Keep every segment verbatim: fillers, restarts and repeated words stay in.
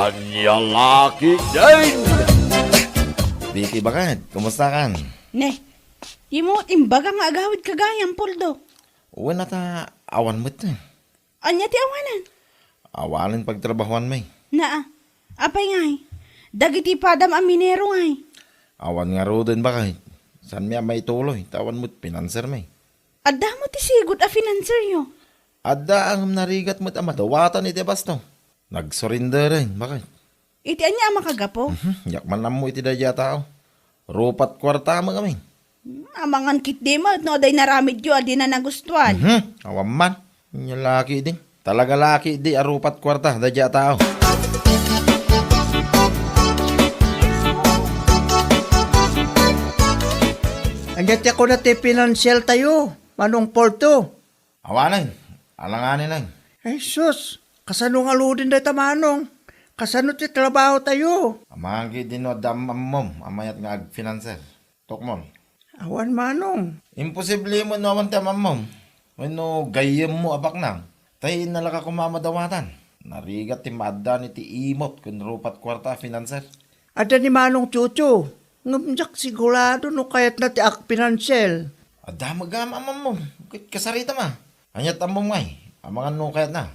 Ania la ketdin? Vicky, baket, kumusta kan? Ne, dimo imbagak nga agawidka gayam, Poldo. Wen, ata awan met. Ania ti awanan? Awanen pagtrabahoanmi. Naa, apay ngay? Dagiti padam a minero ngay? Awan ngaruden, baket. Saanmi a maituloy, ta awan met finansermi. Adda met ti sigud a finanseryo? Adda, ngem narigat met a madawatan iti basto. Nagsurrenderen, baket. Iti ania a makagapu? Mhm, diak man ammo iti daydiay a tao. Rupat kuarta met amin. Hmm, amangan ketdi met no adda inaramidyo a dina nagustuan. Mhm, awan man. Ania la ketdi. Talaga la ketdi a rupat kuarta daydiay a tao. Ania ti kuna ti finansier tayo, Manong Poldo? Awanen, alanganen. Ay sus, kasano ngaruden dayta, Manong? Kasano ti trabaho tayo? Amangan ketdi no adda am-, ammom a mayat nga agfinanser. Tukmol. Awan, Manong. Imposible met no awan ti am-ammom. Wenno gayyemmo a baknang. Ta innalaka koma a madawatan. Narigat ti maaddan iti imot ken rupat kuarta a finanser. Adda ni Manong Chucho. Ngem diak sigurado no kayatna ti agfinanser. Adda met gayam am-ammom. Ket kasaritam a. Aniat ammom ngay? Amangan no kayatna.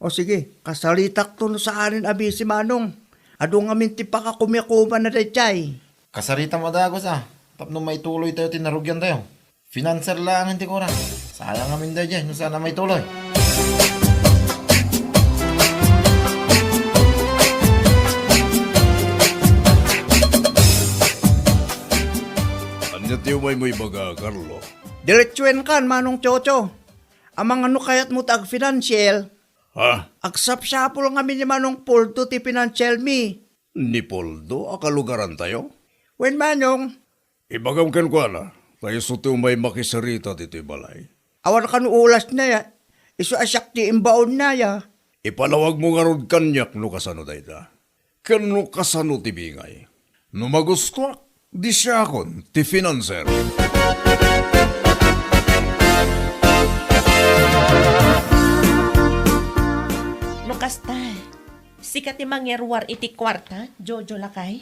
O sige, kasaritakto no saanen a bisi, Manong. Adu ngamin ti pakakumiakumanna daydiay. Kasaritam a dagus a, tapno maituloytayo ti narugiantayo. Finanser laengen ti kurak. Sayang ngamin daydiay no saan a maituloy. Ania ti umaymo ibaga, Carlo? Diretsuenkan, Manong Chocho. Amangan no kayatmo ti agfinanser. Ha? Agsapsapul ngamin ni Manong Poldo ti finansermi. Ni Poldo a kalugarantayo? Wen, Manong. Ibagam kenkuana, ta isu ti umay makisarita ditoy balay. Awan kano ulasna ya. Isu a siak ti imbaonna ya. Ipalawagmo ngarud kaniak no kasano dayta. Ken no kasano ti bingay. No magustuak, di siakon ti finanser. No kasta, sika ti mangiruar iti kuarta, Jojo lakay?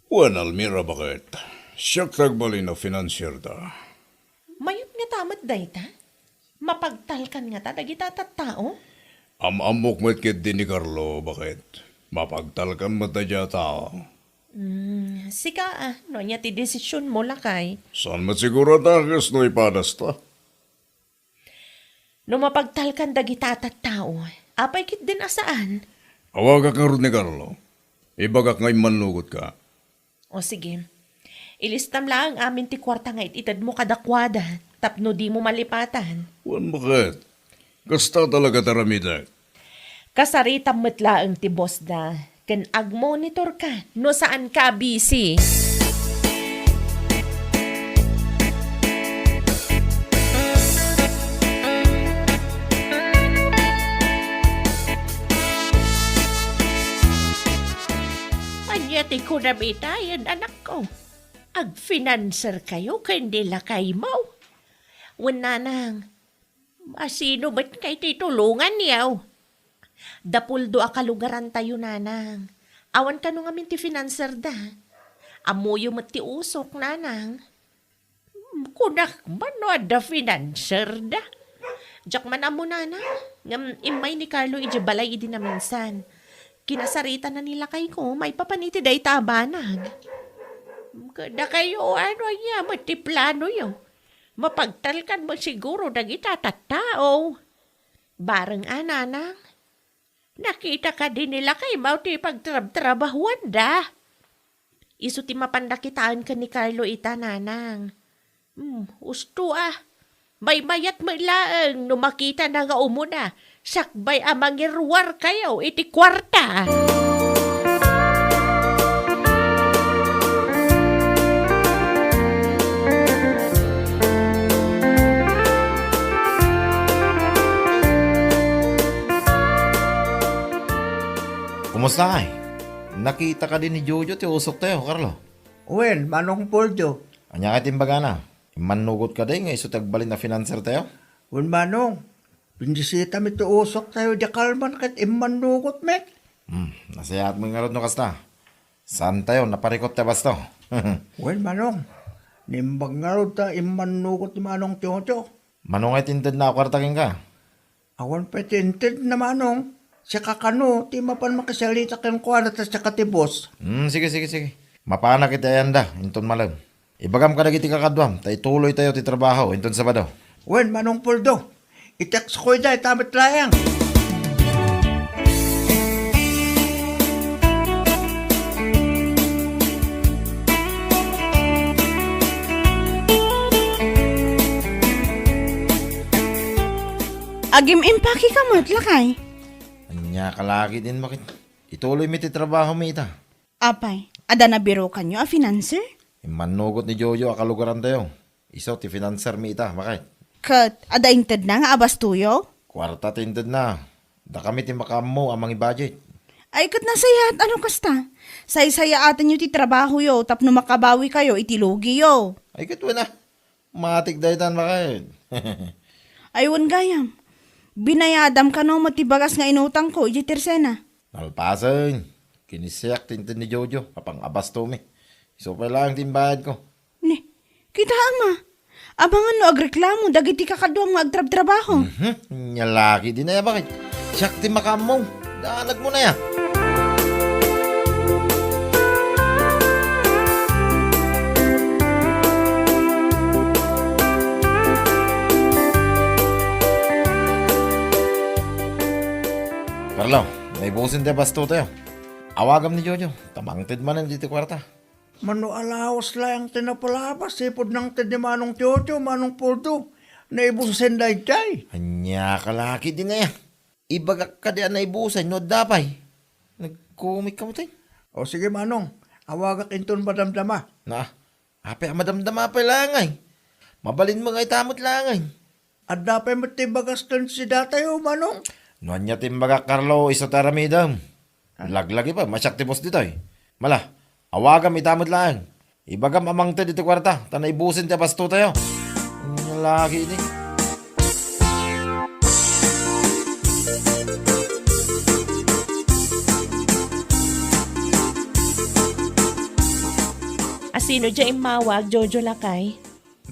Wen, Almira, baket. Siak ti agbalin a finanserda. Mayat ngata met dayta? Mapagtalkan ngata dagita tattao? Am-ammok met ketdi ni Carlo, baket. Mapagtalkan met daydiay a tao. Hmm, sika a, no ania ti desisionmo, lakay? Saan met siguro a dakes no ipadasta? No mapagtalkan dagita a tattao, apay ketdin a saan? Awagak ngarud ni Carlo. Ibagak nga immannugotka. O sige. Ilistam laeng amin ti kuarta nga it-itedmo kadakuada tapno dimo malipatan. Wen, baket. Kasta talaga ti aramidek. Kasaritam met laeng ti bosda, ken agmonitorka no saanka a busy. Ania ti kunam itayen, anakko? Agfinanserkayo ken ni lakaymo? Wen, nanang, a sino met ngay ti tulonganyo? Da Poldo a kalugarantayo, nanang. Awan kano ngamin ti finanserda. Ammoyo met ti usok, nanang. Hmm, kunak man no adda finanserda. Diak man ammo, nanang, ngem immay ni Carlo idiay balay idi naminsan. Kinasaritana ni lakayko maipapan iti dayta a banag. Kadakayo, ano aya met ti planoyo? Mapagtalkan met siguro dagita tattao. Bareng a, nanang? Nakita kadi ni lakaymo ti pagtrabtrabahuanda? Isu ti mapanda kitaen ken ni Carlo ita, nanang. Hmm, usto a. Maymayat met laeng no makitana nga umuna, sakbay a mangiruarkayo iti kuarta. Kumusta ngay? Nakita kadi ni Jojo ti usoktayo, Carlo? Wen, Manong Poldo. Ania ngay ti imbagana? Immannugot kadi nga isu ti agbalin a finansertayo? Wen, Manong. Bindisitami ti usoktayo idiay kalman ket immannugot met. Hmm, nasayaat met ngarud no kasta. Saantayo naparikut ti abasto. Wen, Manong. Naimbag ngarud ta immannugot ni Manong Chocho. Mano nga ti intedna a kuarta kenka? Awan pay ti intedna, Manong. Siak a kano ti mapan makisalita kenkuana ta siak a ti boss. Hmm, sige, sige, sige. Mapanak iti ayanda, inton malem. Ibagam kadagiti kakaduam, ta ituloytayo ti trabaho inton Sabado. Wen, Manong Poldo. I-text ko ida, ita met laeng. Agim-impake ka met, lakay. Ania ka lagi din, bakit? Ituloy mi ti trabaho mi ita. Apay, adda nabirukanyo a financer? Immannugot ni Jojo a kalugarantayo. Isu ti financer mi ita, bakit? Ket adda intedna nga abastoyo? Kuarta ti intedna. Dakami ti makaammo a mangi-budget. Ay, ket nasayaat a no kasta. Saysayaatenyo ti trabahoyo tapno makabawikayo iti lugiyo. Ay, ket wen a. Matik daytan, bakit? Ay, wen gayam. Binayadam kano met ti bagas nga inutangko idiay tersena? Nalpasen. Kinisiak ti inted ni Jojo a pang-abastomi. Isu pay laeng ti imbayadko. Ni, kitaem a. Amangan no agreklamo dagiti kakaduam nga agtrabtrabaho. Mhm. Nia laki din aya, bakit? Siak ti makaammo. Danag mo na ya. Carlo, naibusen ti abasto tayo. Awagam ni Jojo, ta mangted manen diti kuarta. Mano a lawas laeng ti napalabas, sipud nangted ni Manong Jojo, Manong Poldo, naibusen daydiay. Ania ka laki din aya? Ibagak kadi a naibusen no adda pay. Nagkumit ka met, eh. O sige, Manong, awagak inton madamdama. Na, apay a madamdama pay laeng ay. Mabalin mo nga ita met laeng ay. Adda pay met ti bagas ken si datayo, Manong. No ania ti imbagak, Carlo, isu ti aramidem. Ah. Laglagi pay, masiak ti boss ditoy. Mala, awagam ita met laeng. Ibagam a mangted iti kuarta, ta naibusen ti abasto tayo. Ang laki ini. Asino dia immawag, Jojo lakay?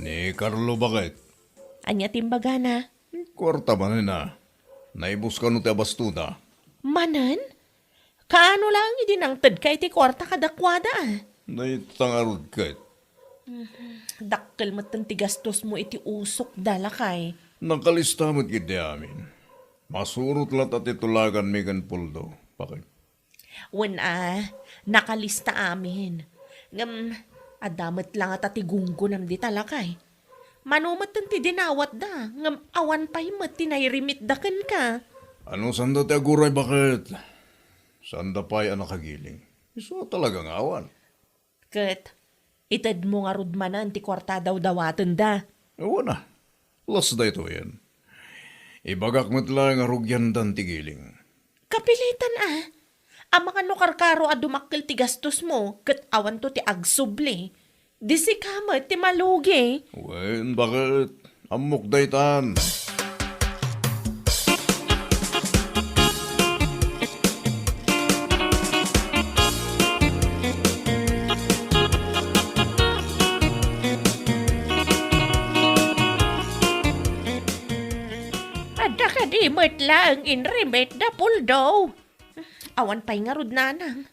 Ni Carlo, bakit? Ania ti imbagana? Kuarta manen a. Naibus kano ti abastona? Manen? Kaano laeng idi nangtedka iti kuarta kadakuada? Dayta ngarud ket. Mhm. Dakkel metten ti gastosmo iti usokda, lakay. Nakalista met ketdi amin. Masurot latta ti tulaganmi ken Poldo, bakit? Wen a, nakalista amin. Ngem, adda met la ngata ti gunggonam dita, lakay. Mano metten ti dinawatda, ngem awan pay met ti nairimitda kenka. Ano sanda ti aguray, bakit? Sanda pay a nakagiling. Isu a talaga nga awan. Ket, itedmo ngarud manen ti kuarta a dawdawatenda. Awan a. Las daytoyen. Ibagak met laeng a rugiandan ti giling. Kapilitan a. Amangan no karkaro a dumakkel ti gastosmo, ket awanto ti agsubli. Di sika met ti malugi. Wen, bakit? Ammok daytan. Adda kadi met laeng inrimit da Poldo? Awan pay ngarud, nanang.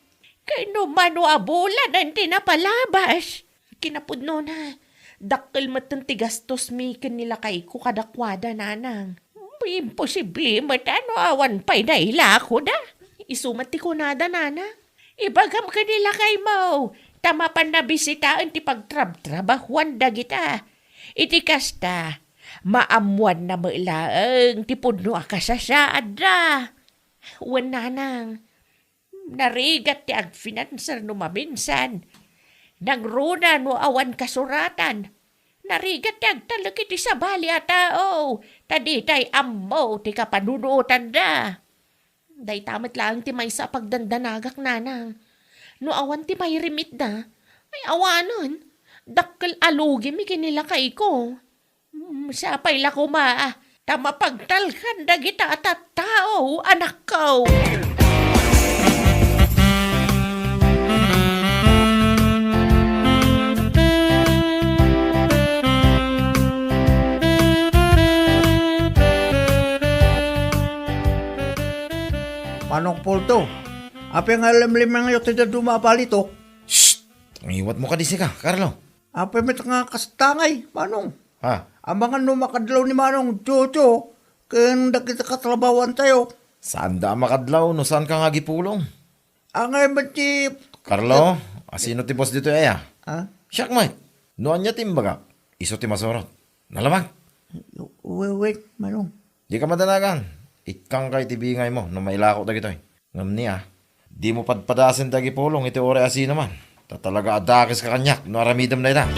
Kano mano a bulanen ti napalabas? Kinapudnona, dakkel metten ti gastosmi ken ni lakayko kadakuada, nanang. Imposible met a no awan pay nailakoda. Isu met ti kunada, nanang. Ibagam ken ni lakaymo, ta mapanna bisitaen ti pagtrabtrabahuan dagita. Iti kasta, maammuanna met laeng ti pudno a kasasaadda. Wen, nanang, narigat ti agfinanser no maminsan. Nangruna no awan kasuratan. Narigat ti agtalek iti sabali a tao, ta ditay ammo ti kapanunotanda. Dayta met laeng ti maysa a pagdandanagak, nanang. No awan ti mairimitda, ay awanen, dakkel a lugimi ken ni lakayko. Mm, sapay la koma, ta mapagtalkan dagita a tattao, anakko. Manong Poldo, apay nga limlimangyo ti dadduma a balitok? Shh! Angiwatmo kadi sika, Carlo. Apay met nga kasta ngay, Manong? Ha? Amangan no makadlaw ni Manong Jojo ken dagiti katrabahoantayo. Saanda a makadlaw no saanka nga agipulong. Angay met ti Carlo, asino ti boss ditoy aya? Ha? Siak met. No ania ti imbagak, isu ti masurot. Nalabag. Wait, wait, Manong. Dika madanagan. Ikkangka iti bingaymo no mailako dagitoy. Ngem ni a, dimo padpadasen ti agipulong iti uray a sinoman. Ta talaga a dakeska kaniak no aramidem dayta.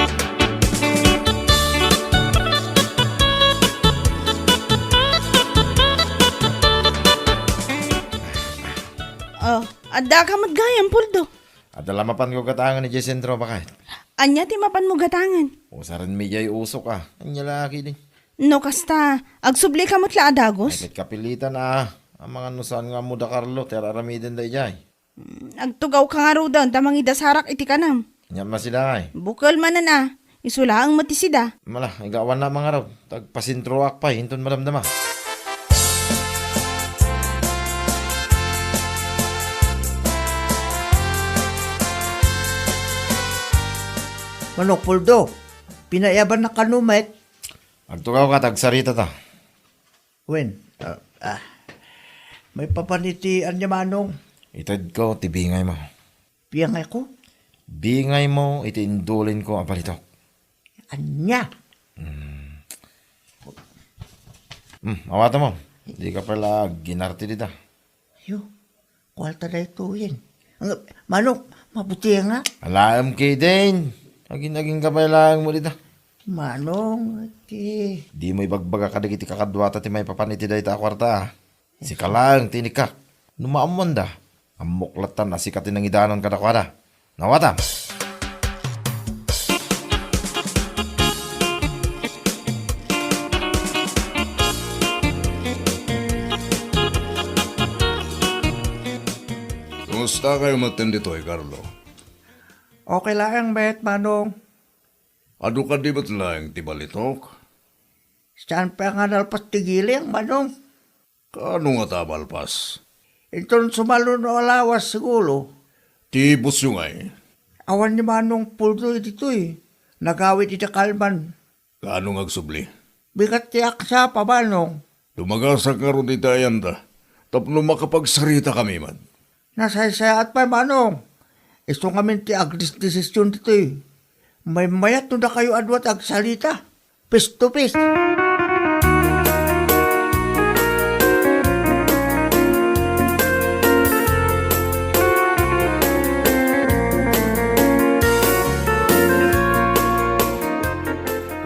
Oh, addaka met gayam, Poldo. Adda la mapanko gatangen idiay sentro, baket. Ania ti mapanmo gatangen? Usarenmi idiay usok a. Ania la ketdin? No kasta, agsublika met la a dagus? Ay, ket kapilitan a. Amangan no saan nga ammo da Carlo ti ar-aramidenda idiay. Mm, agtugawka ngaruden ta mangidasarak iti kanem. Ania met sida ngay? Bukel manen a. Isu laeng met ti sida. Mala, igawanna mangarud. Tagpasentroak pay inton madamdama. Manong Poldo, pinaiyabannak kano met? Agtugawka ta agsaritata. Wen, ah, ah, maipapan iti ania, Manong? Itedko ti bingaymo. Bingayko? Bingaymo iti indulinko a balitok. Ania? Hmm. Hmm, awatem. Dika pay la aginarte dita. Yo, kuarta daytoyen. Ang, Manong, mabuti nga. Alaem ketdin. Agin-agingka pay laeng mo dita. Manong, ti. Dimo ibagbaga kadagiti kakaduata ti maipapan iti dayta a kuarta, a. Sika laeng ti inikka. No maammoanda, ammok lattan a sika ti nangidanan kadakuada. Nawatam! Kumusta kayo metten ditoy, Carlo? Okay laeng met, Manong. Adu kadi met laeng ti balitok? Saan pay nga nalpas ti giling, Manong? Kaano ngata a malpas? Inton sumalo no alawas, siguro. Ti bossyo ngay? Awan ni Manong Poldo ditoy. Nagawid ida kalman. Kaano nga agsubli? Bigat ti aksapa, Manong. Dumagasak ngarud iti ayanda tapno makapagsaritakami met. Nasaysayaat pay, Manong. Isu ngamin ti agdesdesision ditoy. Maymayat no dakayo a dua ti agsarita. Face to face.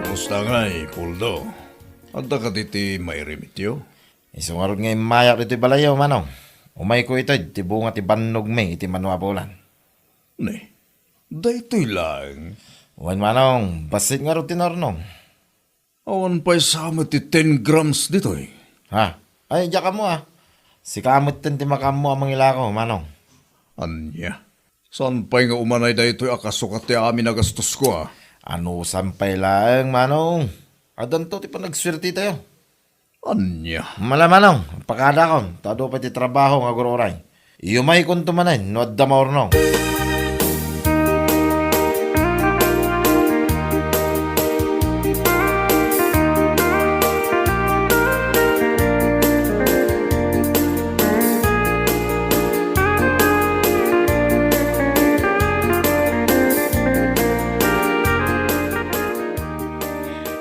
Kumusta ngay, Poldo? Adda kadi ti mairemityo? Isu ngarud nga immayak ditoy balayyo, Manong. Umayko ited ti bunga ti bannogmi iti mano a bulan. Ne, daytoy laeng. Wen, Manong, bassit ngarud ti naurnong. Awan pay sa met ti ten grams ditoy. Ha? Ay, diak ammo, a. Sika metten ti makaammo a mangilako, Manong. Ania? Saan pay nga umanay daytoy a kasukat ti amin a gastosko, a? Anusan pay laeng, Manong. Addanto ti panagsuertitayo. Ania? Mala, Manong, pakadakon, ta adu pay ti trabaho nga agur-uray. Iyumaykonto manen no adda maurnong.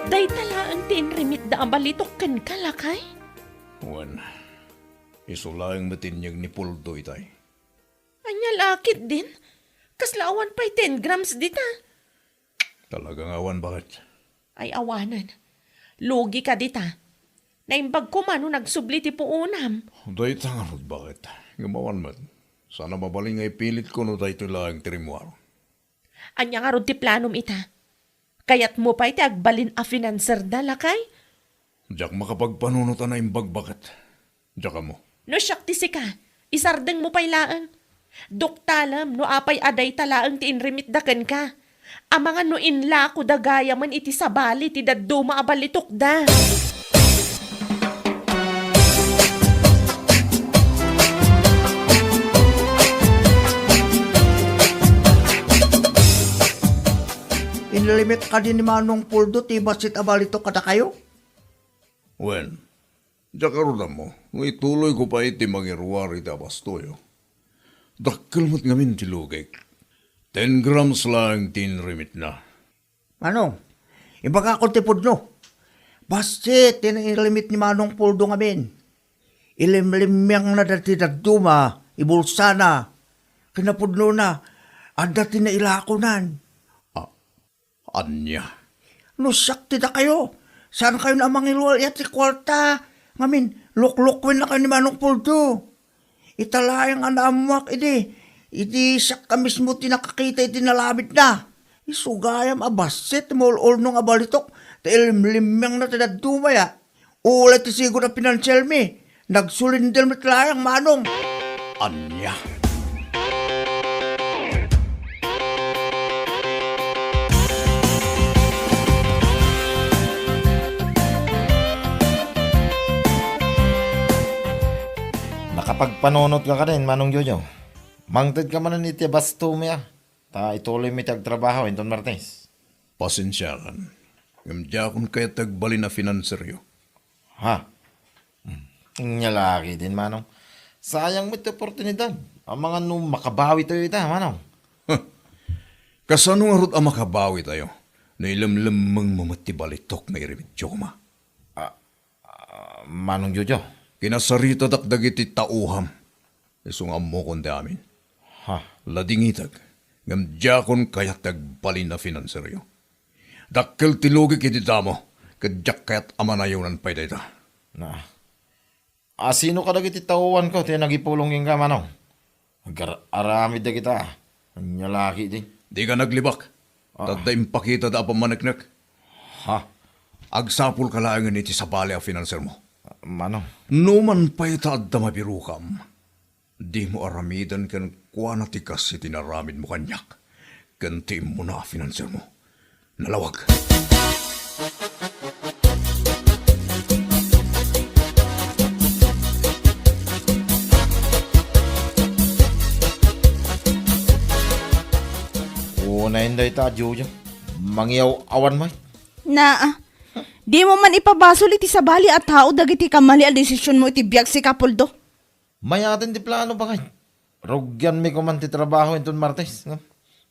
Dayta laeng ti inremitda a balitok kenka, lakay? Wen, isu laeng met inyeg ni Poldo itay. Ania la ketdin? Kasla awan pay ten grams dita. Talaga nga awan, baket. Ay, awanen. Lugi ka dita. Naimbag koma no nagsubli ti puonam. Dayta ngarud, baket. Ngem awan met. Saan a mabalin nga ipilitko no daytoy laeng ti rimmuar. Ania ngarud ti planom ita? Kayatmo pay ti agbalin a financer da, lakay? Diak makapagpanunot a naimbag, baket. Diak ammo. No siak ti sika, isardengmo pay laeng. Duktalem no apay a dayta laeng ti inremitda kenka. Amangan no inlakoda gayamen iti sabali ti dadduma a balitokda. limit kadi ni Manong Poldo ti bassit a balitok kadakayo? Wen, diak ngarud ammo no ituloyko pay ti mangiruar iti abastoyo. Dakkel met ngamin ti lugik. Ten grams laeng ti inrimitna. Manong, ibagakon ti pudno. Bassit ti nailimit ni Manong Poldo ngamin. Ilimlimmiangna dati dadduma, ibulsana. Kinapudnona, adda ti nailakonan. A-, ania? No siak ti dakayo, saankayon a mangilual iti kuarta. Ngamin, luklukwenna kayo ni Manong Poldo. Ita laeng a naammoak idi, idi siak a mismo ti nakakita iti nalamidna. Isu gayam a bassit ti maul-ulnong a balitok, ta ilimlimmiangna ti dadduma ya. Ulay ti sigud a pinansiarmi, nagsulinder met laeng, Manong. Ania? Nakapagpanunotka kadin, Manong Jojo. Mangtedka manen iti bastomi a, ta ituloymi ti agtrabaho inton Martes. Pasensiakan, ngem diakon kayat ti agbalin a finanseryo. Ha? Hmm. Ania la ketdin, Manong. Sayang met ti oportunidad. Amangan no makabawitayo ita, Manong. Huh. Kasano ngarud a makabawitayo no ilemlemmengmo met ti balitok nga irimityo koma? Ah, ah, Manong Jojo. Kinasaritadak dagiti taoam. Isu nga ammokon ti amin. Ha? Ladingitek, ngem diakon kayat ti agbalin a finanseryo. Dakkel ti lugik iti damo, ket diak kayat a manayonan pay dayta. Na. A, sino kadagiti taoanko ti nagipulong kenka, Manong? Agar-aramid dagita. Ania la ketdi? Dika naglibak. Ah. Tadda impakitada a pammaneknek. Ha? Agsapulka laengen iti sabali a finansermo. Manong. Numan pay ta adda mabirokam, dimo aramiden kenkuana ti kas iti naramidmo kaniak ken ti immuna a finansermo. Nalawag. Unayen dayta a Jojo. Mangiyaw-awan met. Naa. Dimo man ipabasol iti sabali a tao dagiti kamali a desisionmo iti biag, sika, Poldo. Mayaten ti plano, baket. Rugianmi koman ti trabaho inton Martes, ngem.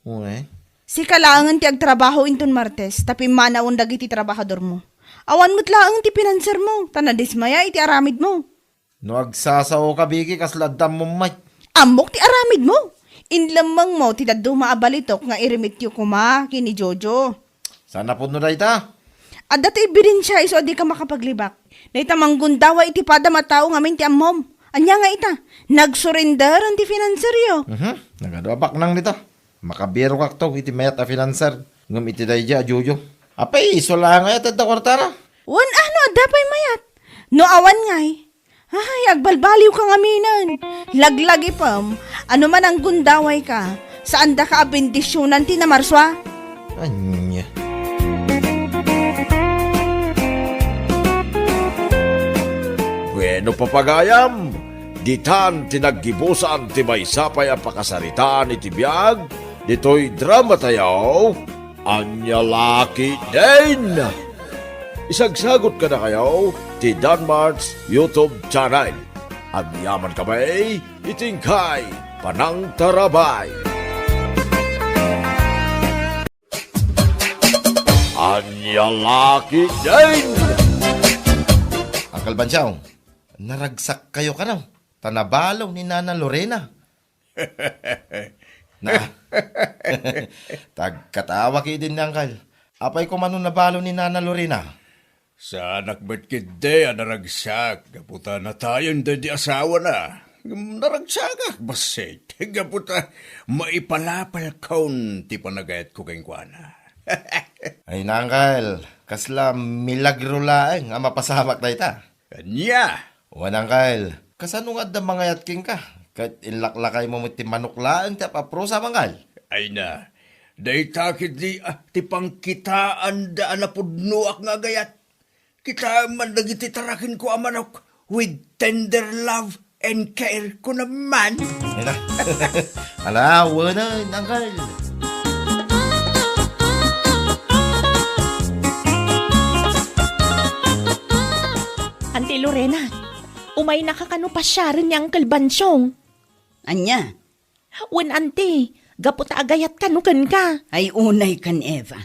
Uy. Sika laengen ti agtrabaho inton Martes, ta pimmanawen dagiti trabahadormo. Awan met laeng ti pinansermo, ta nadismaya iti aramidmo. No agsasaoka, Vicky, kasla adda ammom met. Ammok ti aramidmo. Inlemmengmo ti dadduma a balitok nga irimityo koma ken ni Jojo. Saan a pudno dayta? Adda ti ebidensia isu a dika makapaglibak. Dayta manggundaway iti padam a tao ngamin ti ammom. Ania nga ita? Nagsurrender ti finanseryo. Mhm. Nagadu a baknang dita. Makabirokakto iti mayat a finanser. Ngem iti daydiay a Jojo. Apay, isu laeng aya ti adda kuartana? Wen a, no adda pay mayat. No awan ngay, ay, agbalbaliwka ngaminen. Laglagipem, ano man a gundawayka, saandaka a bendisionan ti namarsua? Ania? Bueno, papagayam, ditan ti naggibusan ti maysa pay a pakasaritaan iti biag ditoy dramatayo. Ania la ketdin? Isagsagot kadakayo ti Danmart's YouTube channel. Agyaman kami iti inkay panangtarabay. Ania la ketdin? Uncle Bansiaw, naragsakkayo kano, ta nabalo ni Nana Lorena. Na. Tagkatawa ketdin ni Uncle. Apay koma no nabalo ni Nana Lorena? Saanak met ketdi a naragsak gapu ta natayen daydi asawana. Ngem naragsakak, bassit, gapu ta maipalapalkon ti panagayatko kenkuana. Ay na, Uncle, kasla milagro laeng a mapasamak dayta. Ania? Wen, Uncle, kasano nga adda mangayat kenka? Ket inlaklakaymo met ti manok laeng ti ap-aprosam, Uncle. Ay na, dayta ketdi, ah, ti pangkitaanda a napudnoak nga agayat. Kitaem man dagiti tarakenko a manok with tender love and care, kunam man. Ay na. Ala, wen, Uncle. Lorena, umaynaka kano pasiaren ni Uncle Bansyong? Ania? Wen, Auntie, gapu ta agayat kano kenka. Ay, unay kan Eva.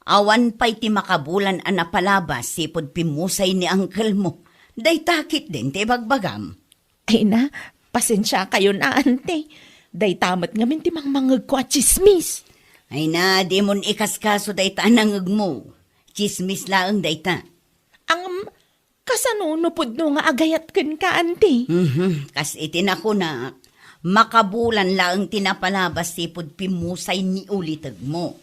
Awan pay ti makabulan a napalabas sipud pimmusay ni uncle mo. Dayta ketdin ti ibagbagam. Ay na, pasensiakayon a, Auntie. Dayta met ngamin ti mangmangegko a tsismis. Ay na, dimon ikaskaso dayta a nangegmo. Tsismis laeng dayta. Ngem, kasano no pudno nga agayat kenka, Auntie? Mhm, kas iti nakunak, makabulan laeng ti napalabas sipud pimmusay ni ulitegmo.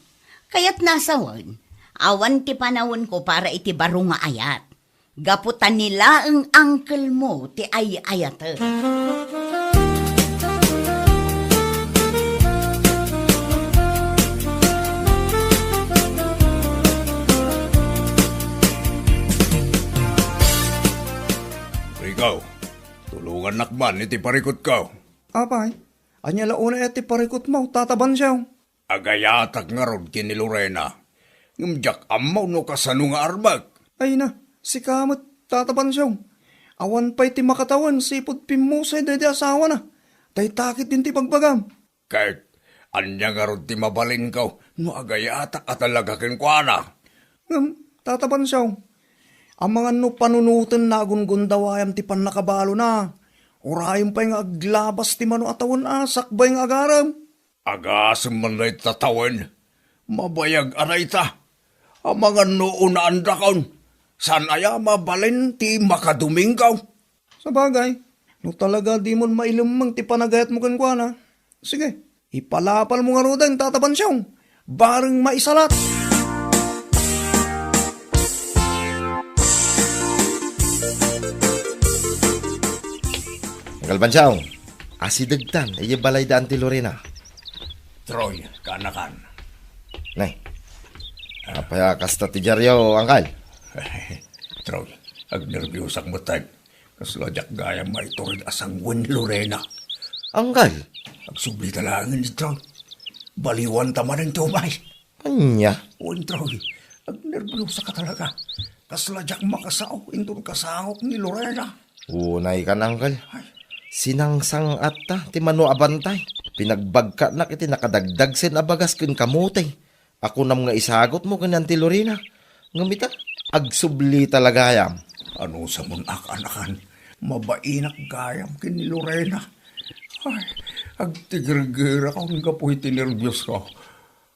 Kayat nasawen, awan ti panawenko para iti baro nga ayat. Gapu ta ni laeng uncle mo ti ay-ayatek. Rico, tulongannak man iti parikutko. Apay, ania la unay ti parikutmo, Tata Bansyong? Agayatak ngarud ken ni Lorena. Ngem diak ammo no kasano nga armek. Ay na, sika met, Tata Bansyong. Awan pay ti makatawen sipud pimmusay daydi asawana. Dayta ketdin ti ibagbagam. Ket ania ngarud ti mabalinko no agayatak a talaga kenkuana? Ngem, Tata Bansyong, amangan no panunoten nagunggundawayan ti pannakabalona. Urayem pay nga aglabas ti mano a tawen a sakbay nga agarem. Agasem man dayta tawen. Mabayag a dayta. Amangan no unaandakon. Saan aya mabalin ti makadominggo? Sabagay, no talaga dimon mailemmeng ti panagayatmo kenkuana, sige, ipalapalmo ngaruden, Tata Bansyong, bareng maisalat. Uncle Bansyong, asidegtan, idiay balay da Auntie Lorena. Troy, kaanakan. Nay, apay a kasta ti diaryo, Uncle? Troy, agnerbiosak metten. Kasla diak gayam maitured a sanguin ni Lorena. Uncle? Agsubli ta laengen, Troy. Baliwanta manen ti umay. Ania? Wen, Troy, agnerbiosak talaga. Kasla diak makasao inton kasangok ni Lorena. Unay kan, Uncle. Ay. Sinangsang-atta ti mano a bantay. Pinagbagkatnak iti nakadagdagsen a bagas ken kamote. A kunam nga isagutmo ken ni Auntie Lorena. Ngem ita, agsubli ta la gayam. Anusamon a kaanakan, mabainak gayam ken ni Lorena. Ay, agtigergerak gapu iti nerbiosko.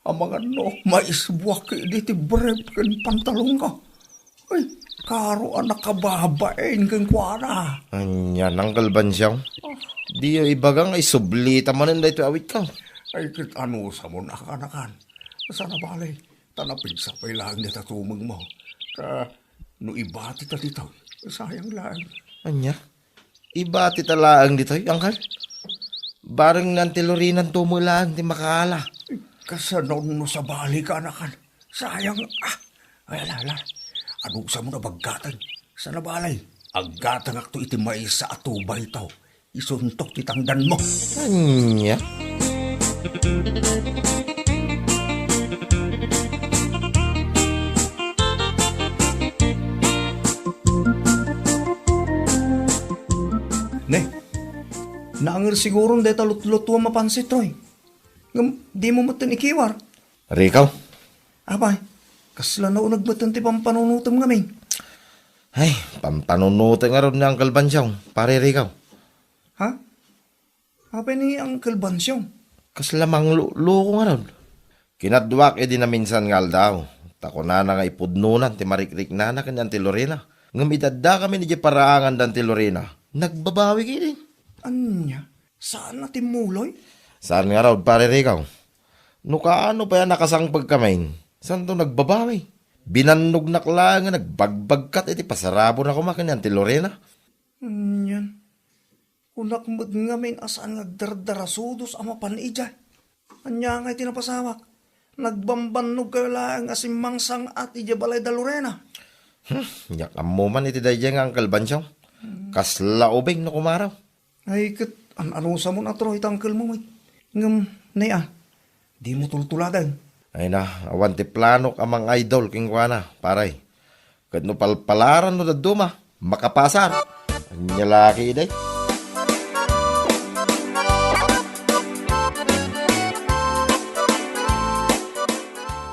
Amangan no maisbuak idi ti brief ken pantalonko. Ay, karo a nakababain kenkuana. Ania, Uncle Bansyong? Ah. Diyo ibaga nga isublita manen daytoy awitko. Ay, ket anusamon a kaanakan. Saan a bale, ta napigsa pay laeng dayta tumengmo. Ta no ibatita ditoy, sayang laeng. Ania? Ibatita laeng ditoy, Uncle? Bareng ni Auntie Lorena-nto met laeng ti makaala. Kasano no sabali, kaanakan? Sayang, ah. Ay, ala, ala. Anusamon a bagkaten? Saan a bale, aggatengakto iti maysa a tubayto. Isuntok ti tangdanmo. Ania? Ne, naanger siguron dayta lutlutuam a pansit, Troy. Ngem dimo metten ikiwar. Rico? Apay, kasla nauneg metten ti pampanunotem ngamin. Ay, pampanunotek ngarud ni Uncle Bansyong, Pare Rico. Ha? Apay ni Uncle Bansyong? Kasla mangluloko ngarud. Kinaduak idi naminsan nga aldaw, ta kunana nga ipudnonan ti marikriknana ken ni Auntie Lorena. Ngem idi addakamin idiay paraangan da Auntie Lorena, nagbabawi ketdi. Ania? Saan a timmuloy? Saan ngarud, Pare Rico. No kaano pay a nakasangpetkamin, saanto nagbabawi. Binannognak laeng nga nagbagbagkat iti pasarabona koma ken ni Auntie Lorena. Anian? Kunak met ngamin a saan nga agdardarasudos a mapan idiay. Ania ngay ti napasawak? Nagbambannogkayo laeng a simmangsang-at idiay balay da Lorena. Hmm, diak ammo man iti daydiay nga Uncle Bansyong. Hmm. Kasla ubing no kumaro. Ay, ket an-, anusamon a Troy ti uncle mo met. Ngem, nay a, dimo tultuladen. Ay na, awan ti planok a mang-idol kenkuana, pare. Ket no palpalaran no dadduma, Makapasar. Ania la ketdi?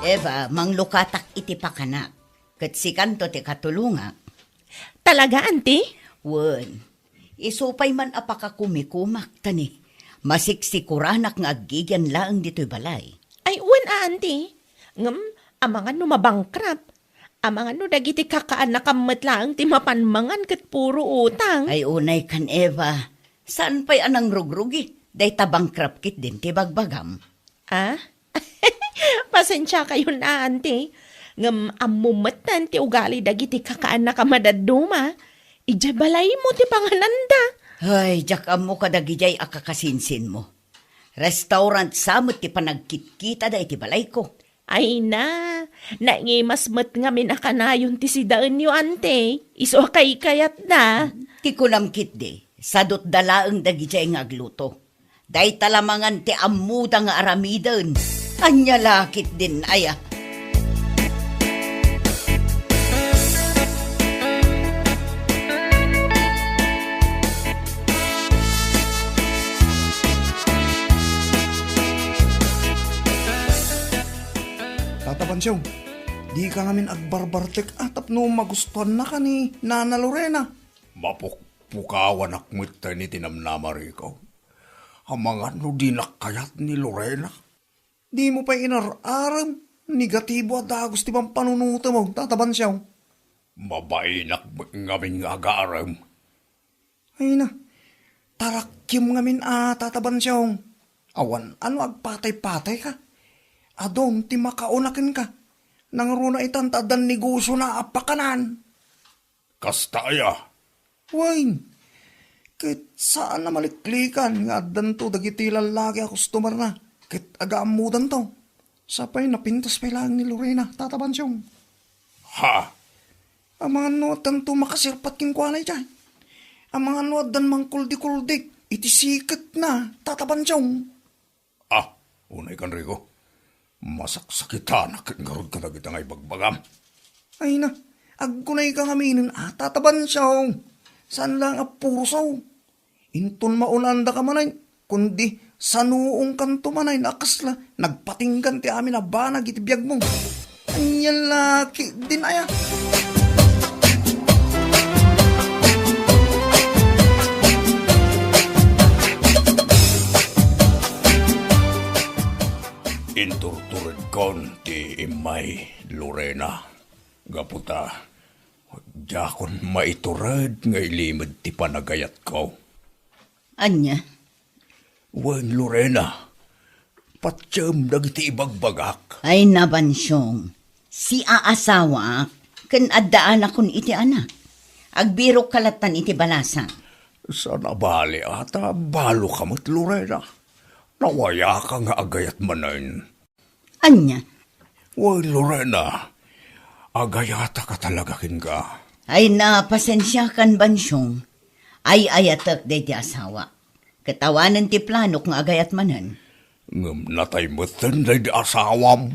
Eva, manglukatak iti pakanak. Ket sikanto ti katulongak. Talaga, Auntie? Wen, isu pay man a pakakumikumak, ta ni, masiksikoranak nga aggigian laeng ditoy balay. Ay, wen a, Auntie. Ngem, amangan no mabankrupt. Amangan no dagiti kakaannakam met laeng ti mapan mangan ket puro utang. Ay, unay kan, Eva. Saan pay a nangrugrugi? Dayta bankrupt ketdin ti bagbagam. Ah? Pasensiakayon a, Auntie. Ngem ammom metten ti ugali dagiti kakaannakam a dadduma. Idiay balaymo ti pangananda. Ay, diak ammo kadagidiay a kakasinsinmo. Restaurant sa met ti panagkitkitada iti balayko. Ay na, naingimas met ngamin a kanayon ti sidaenyo, Auntie. Isu a kaykayatda. Ti kunam ketdi, sadutda laeng dagidiay nga agluto. Dayta la mangan ti ammoda nga aramiden. Ania la ketdin aya? Tata Bansiong, dika ngamin agbarbartek a tapno magustuannaka ni Nana Lorena. Mapukpukawanak metten iti namnama, Rico. Amangan no dinak kayat ni Lorena. Dimo pay inar-arem, negatibo a dagus ti pampanunotmo, Tata Bansiong. Mabainak met ngamin nga agarem. Ay na, tarakiem ngamin a, Tata Bansiong. Awan a no agpatay-patayka. Adun ti makauna kenka. Nangruna itan ta addan negosiona a pakanan. Kasta aya? Wen, ket saan a maliklikan nga addanto dagiti lallaki a customerna, ket agaammodanto. Sapay napintas pay laeng ni Lorena, Tata Bansiong. Ha? Amangan no addanto makasirpat kenkuana idiay. Amangan no addan mangkuldikuldik iti siketna, Tata Bansiong. Ah, unay kan, Rico. Masaksakitanak ket ngarud kadagita nga ibagbagam. Ay na, agkunayka ngaminen a, Tata Bansiong. Saan laeng a puro sao. Inton maunandaka manen, kundi sanuongkanto manen a kasla nagpatinggan ti amin a banag iti biagmo. Ania la ketdin aya? Inturturedkon ti immay, Lorena, gapu ta diakon maitured nga ilimed ti panagayatko. Ania? Wen, Lorena, patiem dagiti ibagbagak. Ay, nabansiong, siaasawaak ken addaanakon iti anak. Agbirokka lattan iti balasang. Saan a bali a ta baloka met, Lorena. Nawayaka nga agayat manen. Ania? Wen, Lorena, agayatak a talaga kenka. Ay, napasensiakan, Bansiong. Ay-ayatek daydi asawa. Ket awanen ti planok nga agayat manen. Ngem natay metten daydi asawam.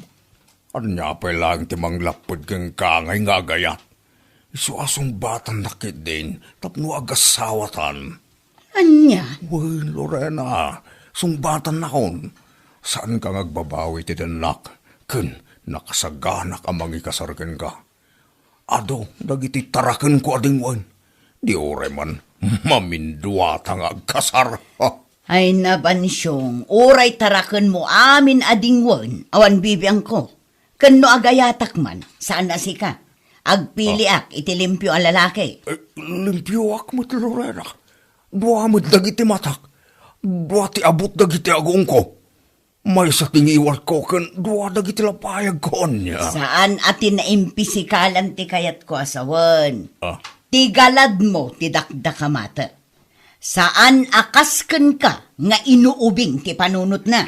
Ania pay laeng ti manglapped kenka ngay nga agayat? Isu a sungbatannak ketdin tapno agasawatan. Ania? Wen, Lorena, sungbatannakon. Saanka nga agbabawi ti dennak, ken nakasaganak a mangikasar kenka. Adu dagiti tarakenko a dingwen. Di uray man maminduata nga agkasar. Ay, nabansiong, uray tarakenmo amin a dingwen, awan bibiangko. Ken no agayatak man, saan a sika. Agpiliak iti limpio a lalaki. Eh, limpioak met, Lorena. Dua met dagiti matak. Dua ti abut dagiti agongko. Maysa ti ngiwatko ken dua dagiti lapayagko, ania. Saan a ti naimpisikalan ti kayatko a sawen. Ah. Ti galadmo ti dakdakamatek. Saan a kas kenka nga inuubing ti panunotna.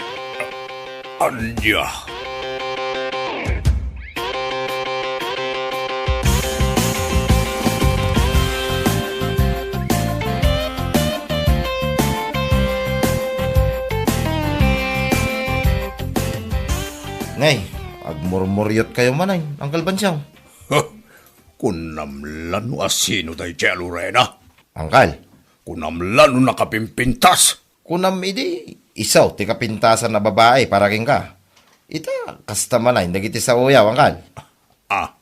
Ania? Ngay, agmurmuriotkayo manen, Uncle Bansiong. Huh! Kunam la no asino daydiay a Lorena? Angkal. Kunam la no nakapimpintas? Kunam idi isu ti kapintasan a babai para kenka. Ita, kasta manen dagiti saoyo, angkal. Ah.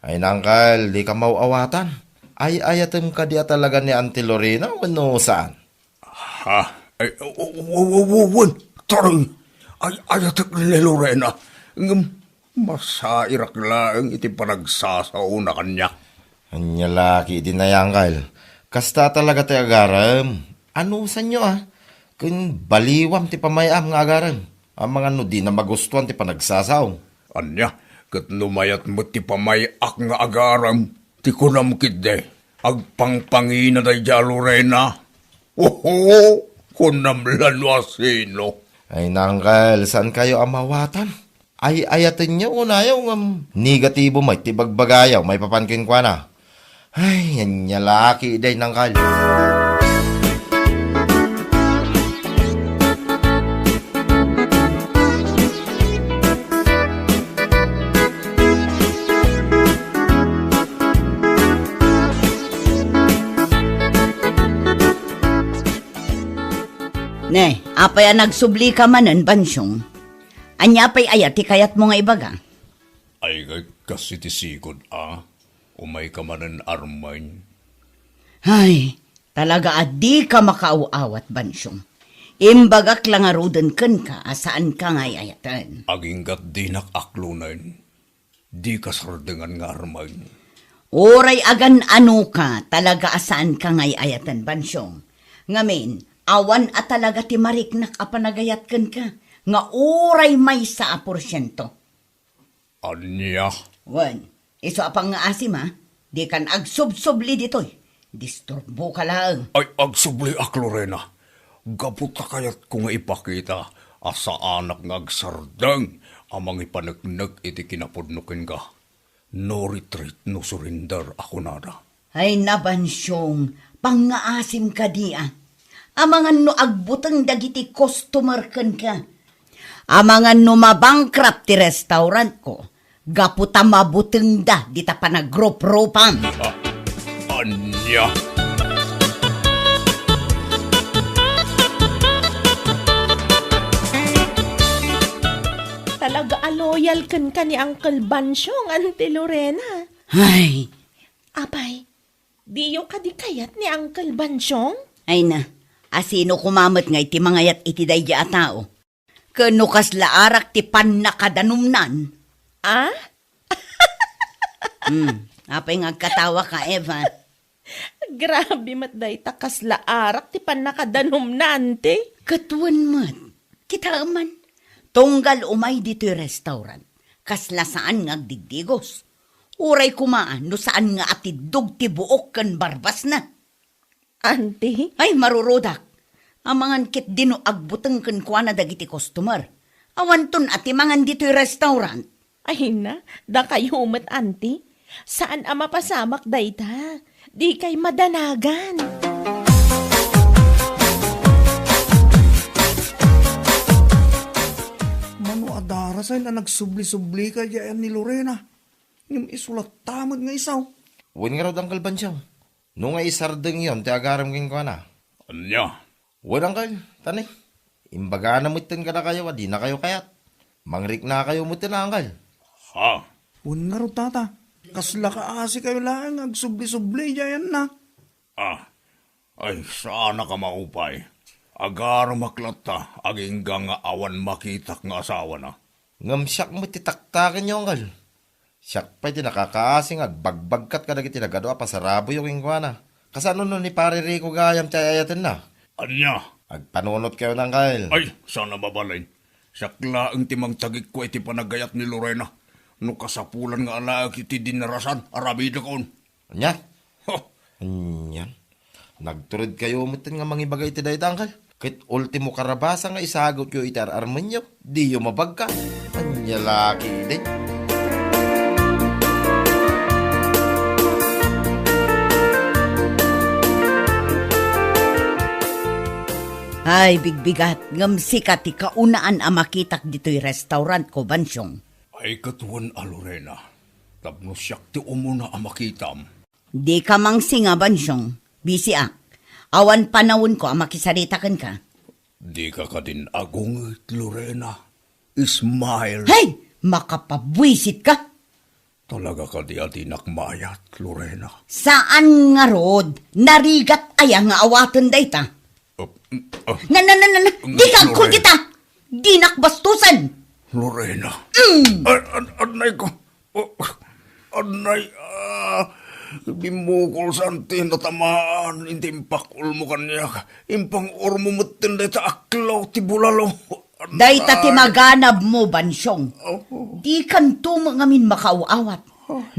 Ay, angkal, dika maaw-awatan. Ay-ayatem kadi a talaga ni Auntie Lorena wenno saan? Ha? Ay, w-, w-, w-, w-, wen, taring, ay-ayatek ni Lorena. Ngem, masairak laeng iti panagsasaona kaniak. Ania la ketdi, angkal. Kasta talaga ti agarem. Anusanyo, a? Ken baliwam ti pamay-am nga agarem. Amangan no dina magustuan ti panagsasaom. Ania, ket no mayat met ti pamay-ak nga agarem, ti kunam ketdi, agpangpangina daydiay a Lorena. Oho, kunam la no asino. Ay, angkal, saankayo a maawatan? Ay-ayatenyo unayo ngem negatibo met ti ibagbagayo maipapan kenkuana. Ay, ania la ketdi, angkal. Ne, apay a nagsublika manen, Bansyong? Ania pay aya ti kayatmo nga ibaga? Ay, kas iti sigud, a? Umayka manen, Armin. Ay, talaga a dika makaaw-awat, Bansyong. Imbagak la ngaruden kenka a saanka nga ay-ayaten. Agingga't dinak aklonen. Dika sardengan nga Armin. Uray agan-anoka, talaga a saanka nga ay-ayaten, Bansyong. Ngamin, awan a talaga ti mariknak a panagayat kenka, nga uray maysa a porsiento. Ania? Wen, isu a pangngaasim, a? Dikan agsubsubli ditoy. Disturboka laeng. Ay, agsubli ak, Lorena. Gapu ta kayatko nga ipakita a saanak nga agsardeng a mangipaneknek iti kinapudno kenka. No retreat, no surrender a kunada. Ay, Bansyong, pangngaasim kadi, a? Amangan no agbuteng dagiti customer kenka. Amangan no mabankrupt ti restaurantko, gapu ta mabutengda dita panagruprupam. Ah, ania? Talaga a loyal kenka ni Uncle Bansyong, Auntie Lorena. Ay. Apay, diyo kadi kayat ni Uncle Bansyong? Ay na, asino koma met nga iti mangayat iti daydi a tao? Ken no kasla arak ti pannakadanumnan? Ah? Hmm, apay nga agkatawaka, Eva? Grabe met dayta, kasla arak ti pannakadanumnan, ti? Ket wen met, kitaem man. Tunggal umay ditoy restaurant, kasla saan nga agdigdigos. Uray koma no saan nga atiddog ti buok ken barbasna. Auntie? Ay, marurudak. Amangan ketdi no agbuteng kenkuana dagiti customer. Awanton a ti mangan ditoy restaurant. Ay na, dakayo met, Auntie. Saan a mapasamak dayta. Dikay madanagan. Mano a darasay a nagsubli-sublika diay ni Lorena. Ngem isu latta met nga isu. Wen ngarud, Uncle Bansyong. No nga isardengyon ti agarem kenkuana. Ania? Wen, Uncle, tani. Imbagana metten kadakayo a dinakayo kayat. Mangriknakayo metten, Uncle. Ha? Wen ngarud, Tata. Kasla kaasikayo laeng nga agsubli-subli diay na. Ah, ay, saanak a maupay. Agaremak latta, agingga nga awan makitak nga asawana. Ngem siak met ti taktakenyo, Uncle. Siak pay ti nakakaasi nga agbagbagkat kadagiti nagadu a pasaraboyo kenkuana. Kasano no ni Pare Rico gayam ti ay-ayatenna? Ania? Agpanunotkayo, Uncle. Ay, saan a mabalin. Siak laeng ti mangtagikko iti panagayat ni Lorena. No kasapulan nga alaek iti dinarasan, aramidekon. Ania? Huh. Ania? Nagturedkayo metten nga mangibaga iti dayta, Uncle. Ket ultimo karabasa nga isagutyo iti ar-armenyo, diyo mabagka. Ania la ketdi? Ay, bigbigat, ngem sika ti kaunaan a makitak ditoy restaurantko, Bansyong. Ay, ket wen a, Lorena. Tapno siak ti umuna a makitam. Dika mangsinga, Bansyong. Bisiak. Awan panawenko a makisarita kenka. Dika kadin agunget, Lorena. Smile. Hey! Makapabuisit ka! Talaga kadi a dinak maayat, Lorena? Saan ngarud, narigat aya nga awaten dayta? Uh, uh, Na, na, na, na, na, Dika agkul Lorena. Kita! Dinak bastusen! Lorena. Mm. An, an, anay ko. Oh, anay, ah, bimmukol sa anti natamaan, inti impakulmo kaniak. Impang-urmo metten dayta aklaw ti bulalo. Dayta ti maganabmo, Bansyong. Oh. Dikanto met ngamin makaaw-awat.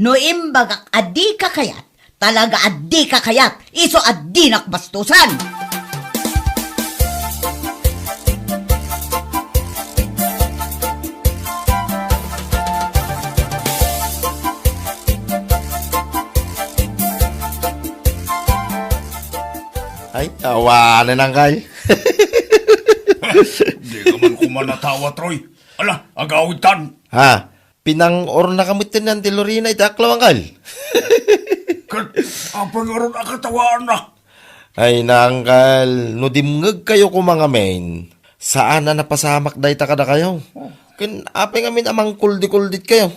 No imbagak a dika kayat, talaga a dika kayat, isu a dinak bastusen. Ay, awanen, Angkal. Dika man koma natawa, Troy. Ala, agawidkan. Ha? Pinang-ornaka metten ni Auntie Lorena iti aklaw, Angkal. Ket apay ngarud a katawaanna? Ay, Angkal, no dimngegkayo koma ngamin, saan a napasamak dayta kadakayo. Ken apay ngamin a mangkuldi-kulditkayo?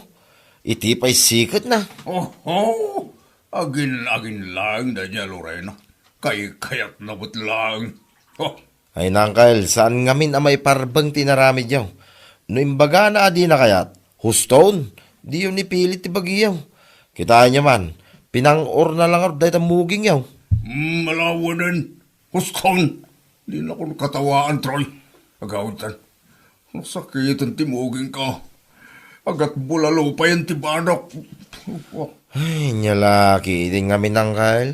Iti pay siketna. Oho! Agin-agin laeng daydiay a Lorena. Kaykayatna met laeng. Oh. Ay, Angkal, saan ngamin a maiparbeng ti inaramidyo. No imbagana a dina kayat, huston, diyo ni pilit ti bagiyo. Kitaenyo man, pinang-orna la ngarud dayta mugingyo. Hmm, ala wen. Huston, dinakon katawaan, Troy. Agawidkan. Nasakiten ti mugingko. Agatbulalo payen ti banok. Ay, ania la ketdin ngamin, Angkal.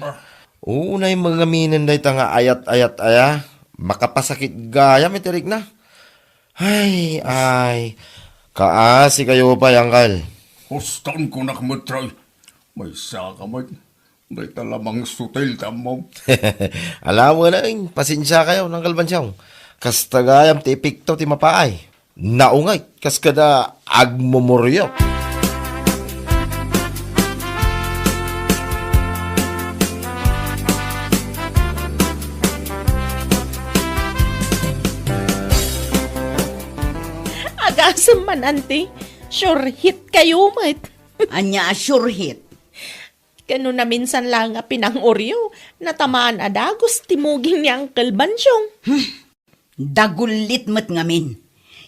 Unay mangaminen dayta nga ayat-ayat aya. Makapasakit gayam iti rikna. Ay, ay. Kaasikayo pay, Angkal. Huston, kunak met, Troy. Maysa ka met. Dayta la mangsutil ti ammom. Ala wen, pasensiakayo, Angkal Bansyong. Kasta gayam ti epekto ti mapaay. Naunget kas kada agmumuriot. Agasem man, Auntie. Sure hit kayo met. Ania a sure hit? Ken no naminsan laeng a pinang-oryo, natamaan a dagus ti muging ni Uncle Bansyong. Hmm. Dagullit met ngamin.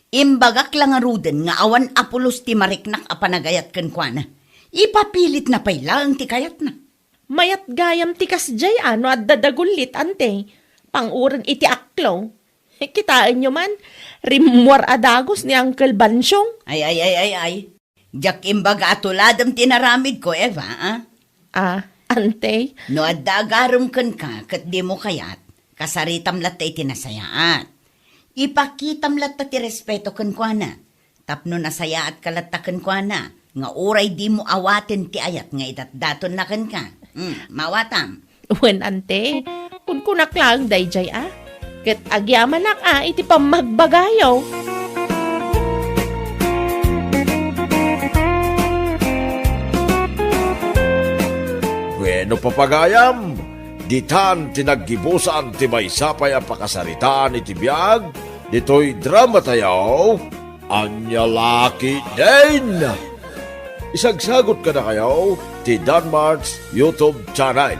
Imbagak la ngaruden nga awan a pulos ti mariknak a panagayat kenkuana. Ipapilitna pay laeng ti kayatna. Mayat gayam ti kasdiay a no adda dagullit, Auntie. Pang-uren iti aklaw. Kitaenyo man, rimmuar a dagus ni Uncle Bansyong. Ay, ay, ay, ay, ay. Diak imbaga a tuladem ti inaramidko, Eva, a? Ah, Auntie? No adda agarem kenka ket dimo kayat, kasaritam latta iti nasayaat. Ipakitam latta ti respeto kenkuana. Tapno nasayaatka latta kenkuana, nga uray dimo awaten ti ayat nga idatdatonna kenka. Hmm, maawatam. Wen, Auntie, kunkunak laeng daydiay a. Ket agyamanak a iti pammagbagayo. Bueno, papagayam, ditan ti naggibusan ti maysa pay a pakasaritaan iti biag ditoy drama tayo. Ania la ketdin? Isagsagot kadakayo ti Danmart's YouTube channel.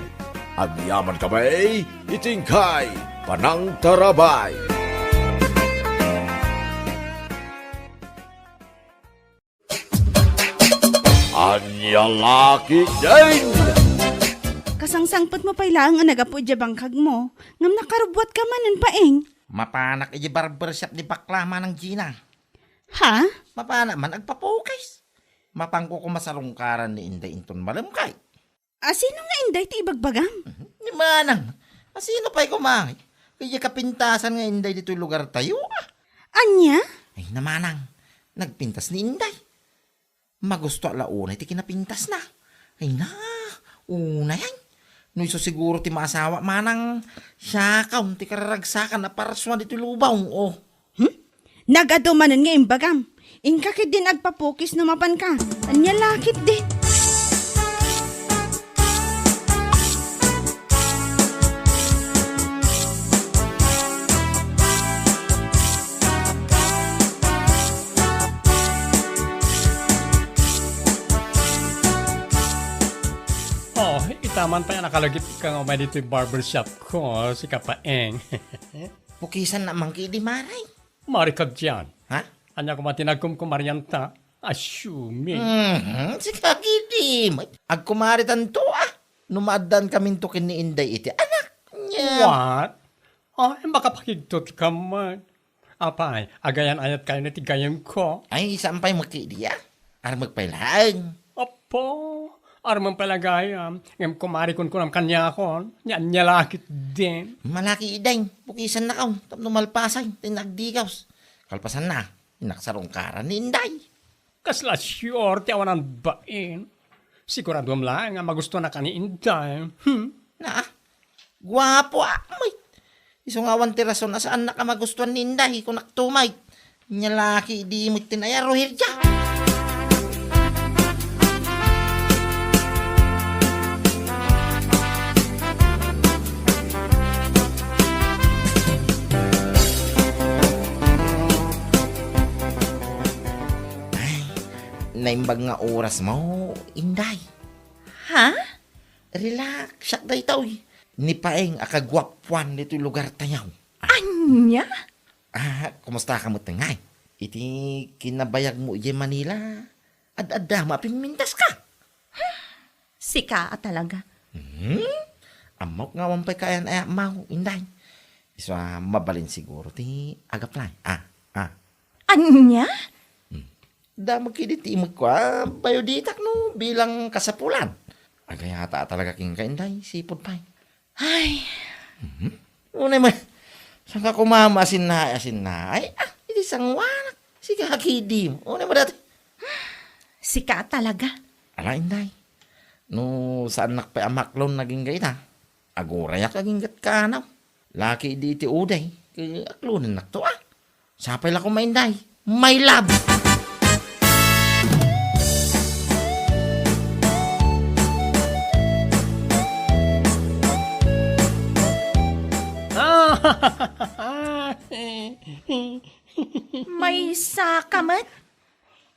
Agyaman kami iti inkay panangtarabay. Ania la ketdin? Kasangsangpetmo pay laeng a naggapu idiay bangkagmo, ngem nakarubbuatka manen, Paeng. Mapanak idiay barbershop ni Bakla, Manang Gina. Ha? Mapanak man agpapukis. Mapanko koma sarungkaran ni Inday inton malem kay. Asino nga Inday ti ibagbagam? Ni Manang, asino pay koma? Kaya kapintasan nga Inday ditoy lugar tayo, ah. Ania? Ay, na, Manang, nagpintas ni Inday. Magusto la unay ti kinapintasna. Ay na, unay ay. No isu siguro ti maasawa, Manang, siya kaun ti kararagsakan a parsua ditoy lubaw, oh. Hmm? Nagadu manen nga imbagam. Inka ketdin agpapukis no mapanka. Ania la ketdin? Aman pay a nakalagip ka nga umay ditoy barbershop ko, si Kapaeng. Pukisan na man kidi, Mare. Mari ka diyan. Ha? Ania koma ti nagkumkumarianta? Assuming. Mhm, sika kidi. Agkumaritanto, ah. No maaddan kaminto ken ni Inday iti anak niya. What? Ah, makapakigtot ka man. Apay, agayan-ayat kayo na ti gayam ko. Ay, saan pay makidi, ah? Armek pay laeng. Apo, armen pay la gayam. Ngem kumari kunkunam kaniakon, nia, nia lakit din. Malaki ideng, pukisan na kaw, tapno malpasan, ti nagdigaws. Kalpasan na, inaksarong karan ni Inday. Kasla sure ti awanan bain. Siguraduam laeng nga magustuhan na ka ni Inday. Hmm? Na, guapo a, met. Isu nga awan ti rason a saannak a magustuhan ni Inday, kunakto met. Nia lakit idi met ti nayaro, Herja. Ay, naimbag nga oras mo, Inday. Ha? Relax, siak daytoy. Ni Paeng a kaguapuan ditoy lugar tayo. Ania? Ah, kumusta ka met ngay? Iti kinabayag mo idiay Manila, ad-adda mo a pimmintas ka. Sika a talaga. Hmm? Ammok nga awan pay kaayan-ayak mo, Inday. Isu a mabalin siguro ti agapla. Ah, ah. Ania? Hmm. Damag kidi ti imekko a bayo ditak no bilang kasapulan. Agayata a talaga kenka, Inday, sipud pay. Ay. Mhm. Unay man, saan ka kumama asin na, asin na. Ay, ah, iti sanguanak. Sika kidi. Unay man dati. Sika talaga. Ala, Inday. No, saannak pay a maklon naging gayta. Agurayak aginggat kanaw. Lakit idi iti uday, ket aklonennakto, ah. Sapay la koma, Inday. My love! Maysa ka met?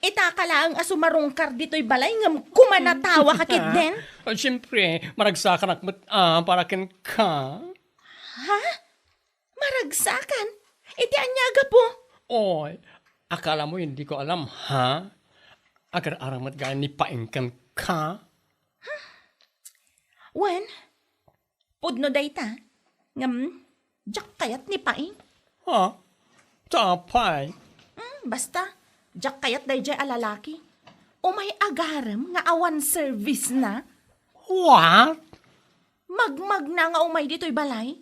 Ita ka laeng a sumarungkar ditoy balay ngem kumanatawa ka ketdin? Ah, siyempre, maragsakanak met, ah, para kenka. Ha? Maragsakan? Iti ania a gapu? Oy, akala mo hindi ko alam, ha? Agar-aram met gayam ni Paeng kenka? Wen, pudno dayta. Ngem, diak kayat ni Paeng. Ha? Sapay. Mm, basta, diak kayat daydiay a lalaki. Umay agarem nga awan service na. What? Magmagna nga umay ditoy balay.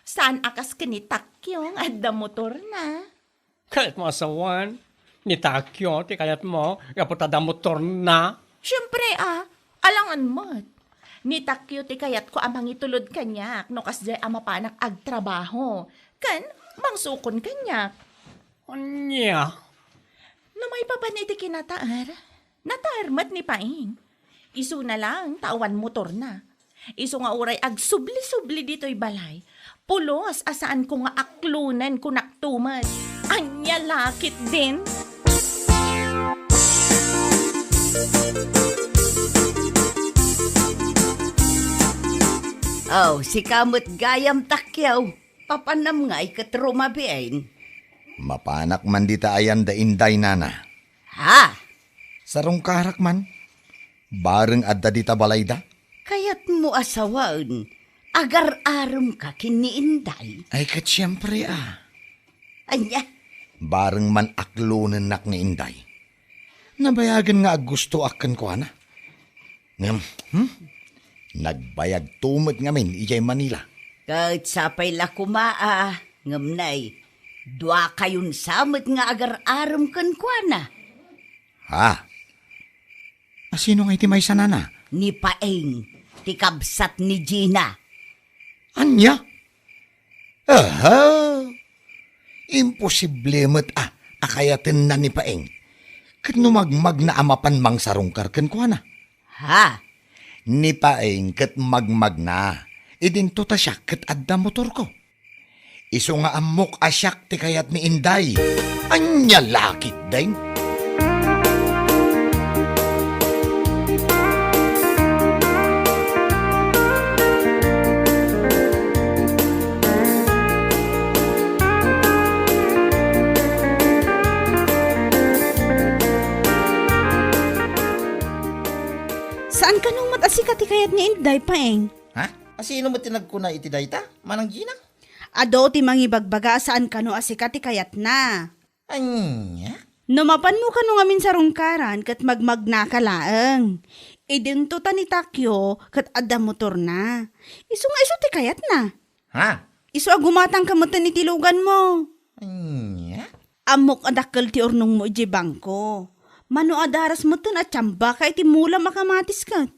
Saan a kas ken ni Takyo nga adda motorna. Kayat mo a sawen? Ni Takyo ti kayat mo, gapu ta adda motorna? Siyempre, ah, alangan met. Ni Takyo ti kayatko a mangitulod kaniak no kasdiay a mapanak agtrabaho. Ken, mangsukon kaniak. Ania? No maipapan iti kinataer, nataer met ni Paeng. Isuna laeng ta awan motorna. Isu nga uray agsubli-subli ditoy balay, pulos a saanko nga aklonen, kunakto met. Ania la ketdin? Oh, sika met gayam, Takyo. Papanam ngay ket rumabiin. Mapanak man dita ayan da Inday, nana. Ha? Sarungkarak man. Bareng adda dita balayda. Kayatmo a sawen, agar-aremka ken ni Inday. Ay, ket siempre, ah. Ania? Bareng man aklonennak ni Inday. Nabayagen nga aggustoak kenkuana. Ngem, hmm? Nagbayagto met ngamin idiay Manila. Ket sapay la koma a, ngem nay, duakayon sa met nga agar-arem kenkuana. Ha? A, sino nga iti maysa, nana? Ni Paeng, ti kabsat ni Gina. Ania? Aha! Imposible met a, a kayatenna ni Paeng. Ket no magmagna a mapan mangsarungkar kenkuana? Ha? Ni Paeng ket magmagna. Idinto ta siak ket adda motorko. Isu nga ammok a siak ti kayat ni Inday. Ania la ketdin? Saan kano met a sika ti kayat ni Inday, Paeng? Ha? A sino met ti nagkuna iti dayta, Manang Gina? Adu ti mangibagbaga a saan kano a sika ti kayatna. Ania? No mapanmo kano ngamin sarungkaran ket magmagnaka laeng. Idinto ta ni Takyo ket adda motorna. Isu nga isu ti kayatna. Ha? Isu a gumatangka metten iti luganmo. Ania? Ammok a dakkel ti urnongmo idiay bangko. Mano a daras metten a tiambaka iti mulam a kamatis ket.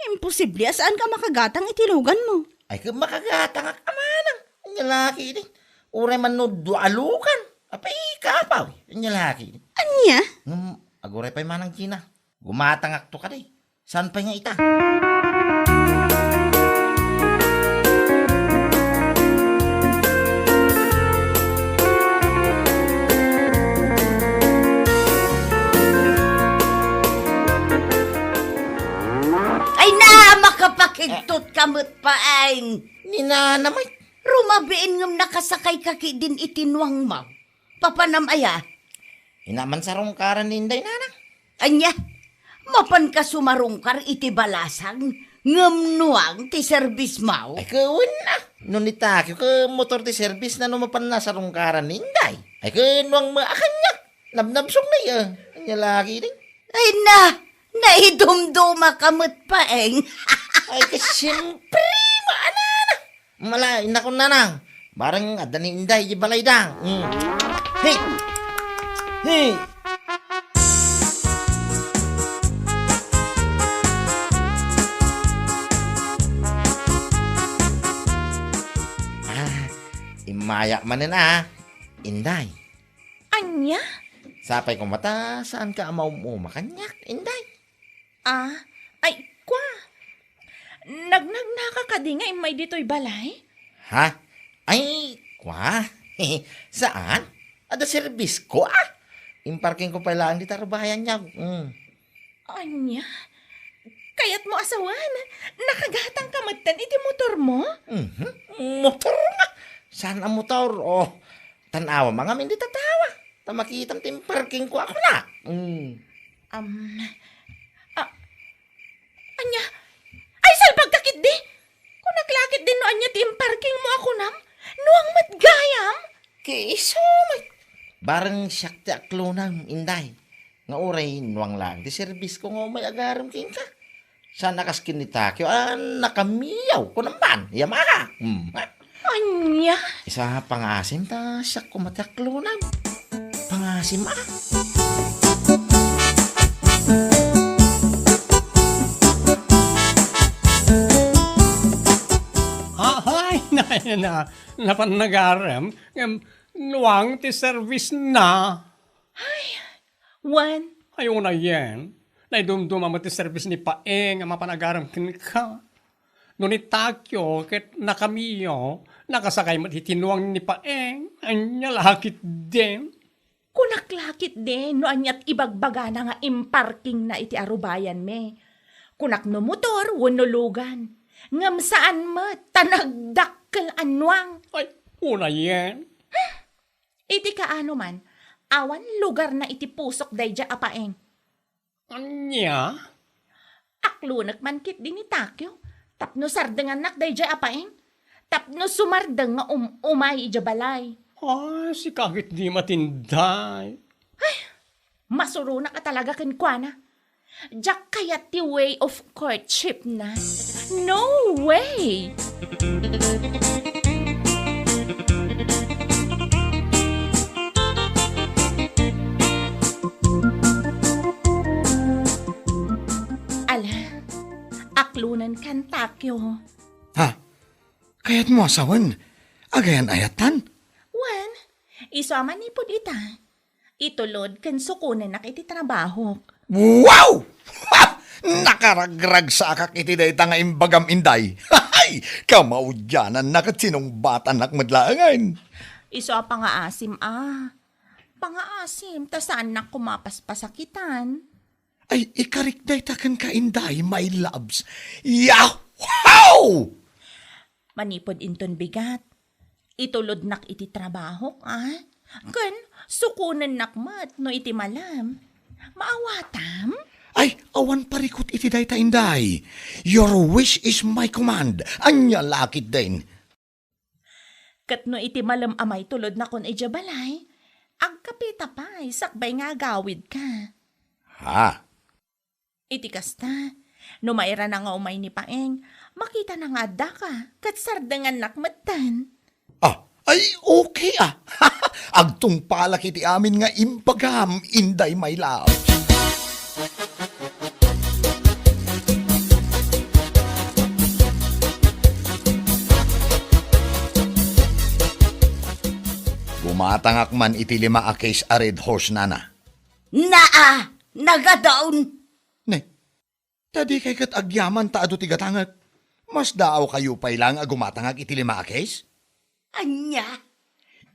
Imposible a saanka a makagatang iti luganmo. Ay, ket makagatangak a manang. Ania la ketdin? Uray man no dua a lugan. Apay, kapaw. Ania la ketdin? Ania? Ngem, aguray pay manang Gina. Gumatangakto kadi. Saan pay nga ita? Ay na, makapakigtot ka met, Paeng. Ni Nana met. Rumabiin ngem nakasakayka ketdin iti nuangmo. Papanam aya? Ina man sarungkaran ni Inday, Nana. Ania? Mapanka sumarungkar iti balasang ngem nuang ti serbismo? Ay, ket wen a. No ni Takyo ket motor ti serbisna no mapanna sarungkaran ni Inday. Ay, ket nuang met a kaniak. Nabnabsogna, a. Ania la ketdin? Ay na, naidumdumaka met, Paeng. Ay, ket siempre, maanana. Mala, innakon nanang. Bareng adda ni Inday di balayda. Mm. Hey! Hey! Ah, immaya manen a, Inday. Ania? Sapay koma ta saanka a maum-uma kaniak, Inday. Ah, ay, kua. Nagnagnaka kadi nga immay ditoy balay? Ha? Ay, kua. Saan? Adda serbisko, a. Imparkingko pay laeng dita rubayan, yaw. Mm. Ania? Kayatmo a sawen? Nakagatangka metten iti motormo? Mhm. Motor nga. Saan a motor? Oh, tan-awam ngamin dita tawa. Ta makitam ti imparkingko a kunak. Mm. Am, a, ania? Ay, salbagka ketdi! Kunak la ketdin no ania ti imparkingmo a kunam? Nuang met gayam? Ket isu met. Bareng siak ti aklonam, Inday. Nga uray nuang laeng ti serbisko nga umay agarem kenka. Saan a kas ken ni Takyo a nakamiyaw, kunam man, yamaka. Hmm. Ania? Isu a pangaasim ta siak koma ti aklonam. Pangaasim, a. Ahay, na, na, napan nagarem, ngem nuang ti servisna. Ay, wen. Ay, unayen, naidumduma met ti servis ni Paeng a mapan agarem kenka. No ni Takyo ket nakamiyo, nakasakay met iti nuang ni Paeng. Ania la ketdin? Kunak la ketdin no aniat ibagbagana nga imparkingna iti arubayanmi. Kunak no motor wenno lugan. Ngem saan met ta nagdakkel a nuang. Ay, unayen. Iti kaano man, awan lugarna iti pusok daydiay a Paeng. Ania? Aklonek man ketdi ni Takyo tapno sardengannak daydiay a Paeng, tapno sumardeng nga um-, umay idiay balay. Ay, sika ketdi matinday. Ay, masuronak a talaga kenkuana. Diak kayat ti way of courtship na. No way! Ala, aklonen kan Takyo. Ha? Kayatmo a sawen? Agayan-ayatan? Wen, isu a manipud ita. Itulod ken sukonennak iti trabahok. Wow! Ha! Nakaragragsaakak iti dayta nga imbagam, Inday. Hay! Kamaudiananna ket sinungbatannak met laengen. Isu a pangaasim a. Pangaasim ta saannak koma paspasakitan. Ay, ikarik dayta kenka, Inday, my loves. Yahoo! Manipud inton bigat, itulodnak iti trabahok, a? Ken sukonennak met no iti malem. Maawatam? Ay, awan parikut iti dayta, Inday. Your wish is my command. Ania la ketdin? Ket no iti malem a maitulodnakon idiay balay, agkapita pay sakbay nga agawidka. Ha? Iti kasta, no mairana nga umay ni Paeng, makitana nga addaka, ket sardengannak metten. Ah, ay, okay, ah. Agtungpalak iti amin nga imbagam, Inday my love. Gumatangak man iti lima a case a Red Horse, nana. Naa, nagadaon. Ne, ta dikay ket agyaman ta adu ti gatangek. Masdaawkayo pay laeng a gumatangak iti lima a case? Ania?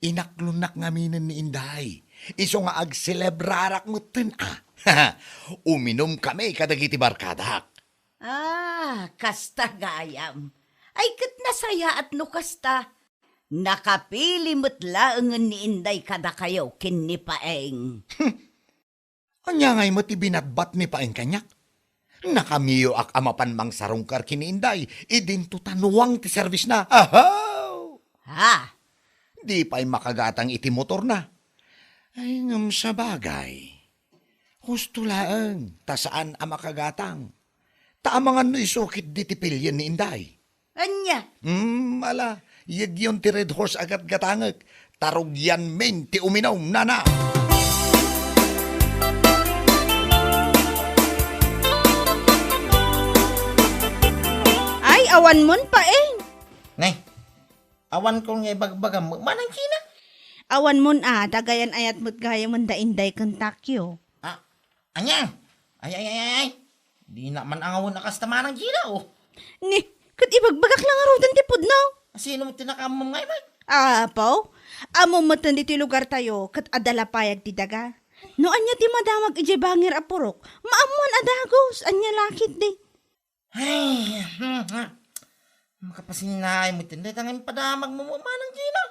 Inaklonnak ngaminen ni Inday. Isu nga agselebrarak metten, a. Uminumkami kadagiti barkadak. Ah, kasta gayam. Ay, ket nasayaat no kasta. Nakapili met laengen ni Inday kadakayo ken ni Paeng. Ania ngay met ti binatbat ni Paeng kaniak? Nakamiyoak a mapan mangsarungkar ken ni Inday, idinto ta nuang ti serbisna. Ahaw! Ha? Di pay makagatang iti motorna. Ay, ngem sabagay. Husto laeng, ta saan a makagatang. Ta amangan no isu ketdi ti pilien ni Inday. Ania? Hmm, ala, yegyon ti Red Horse a gatgatangek. Tarugyanmin ti uminum, nana. Ay, awan mon pa, eh. Ne, awan ko nga ibagbagam, Manang Gina. Awan mon, a, dagayan ayat met gayamen da Inday ken Takyo. Ah, ania? Ay, ay, ay, ay, ay. Dina man angawen a kasta, Manang Gina, oh. Ni, ket ibagbagak la ngaruden ti pudno. Sino met ti nakaammo ngay, Mike? Apo, ammo metten ditoy lugartayo, ket adda la payag ti daga. No ania ti madamag idiay bangir a purok, maammoan a dagus, ania la ketdi. Ay, hmm, hmm. Makapasinnaay met dayta nga impadamagmo, Manang Gina.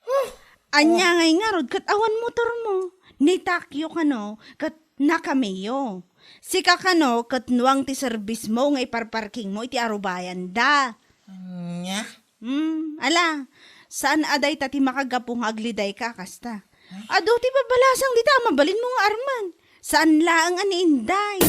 Huh. Ania ngay ngarud ket awan motormo? Ni Takyo kano ket nakamiyo. Sika kano ket nuang ti serbismo nga iparparkingmo iti arubayanda. Ania? Hmm, ala, saan a dayta ti makagapu nga aglidayka a kasta. Adu ti babalasang dita a mabalinmo nga armen. Saan laeng a ni Inday.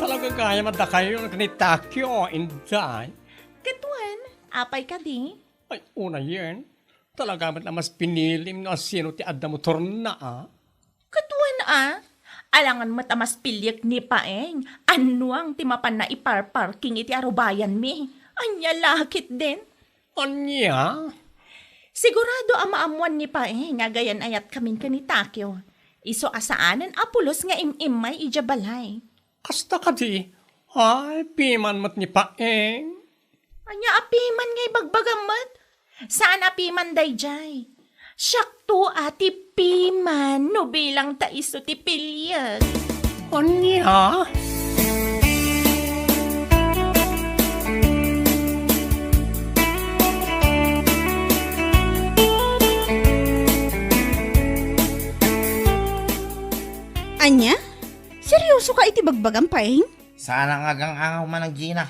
Talaga gayam a dakayo ken ni Takyo, Inday. Ket wen, apay kadi? Ay, unayen, talaga met a mas pinilim no asino ti adda motorna, a? Ket wen, a? Alangan met a mas piliek ni Paeng a nuang ti mapanna iparparking iti arubayanmi. Ania la ketdin? Ania? Sigurado a maammoan ni Paeng a gayan-ayatkamin ken ni Takyo. Isu a saanen a pulos nga im-immay idiay balay. Kasta kadi, ay, piman met ni Paeng. Ania a piman nga ibagbagam met? Saan a piman daydiay. Siakto a ti piman no bilang ta isu ti piliek. Ania? Ania? Seryoso ka iti bagbagam, Paeng? Saan nga agang-angaw, Manang Gina.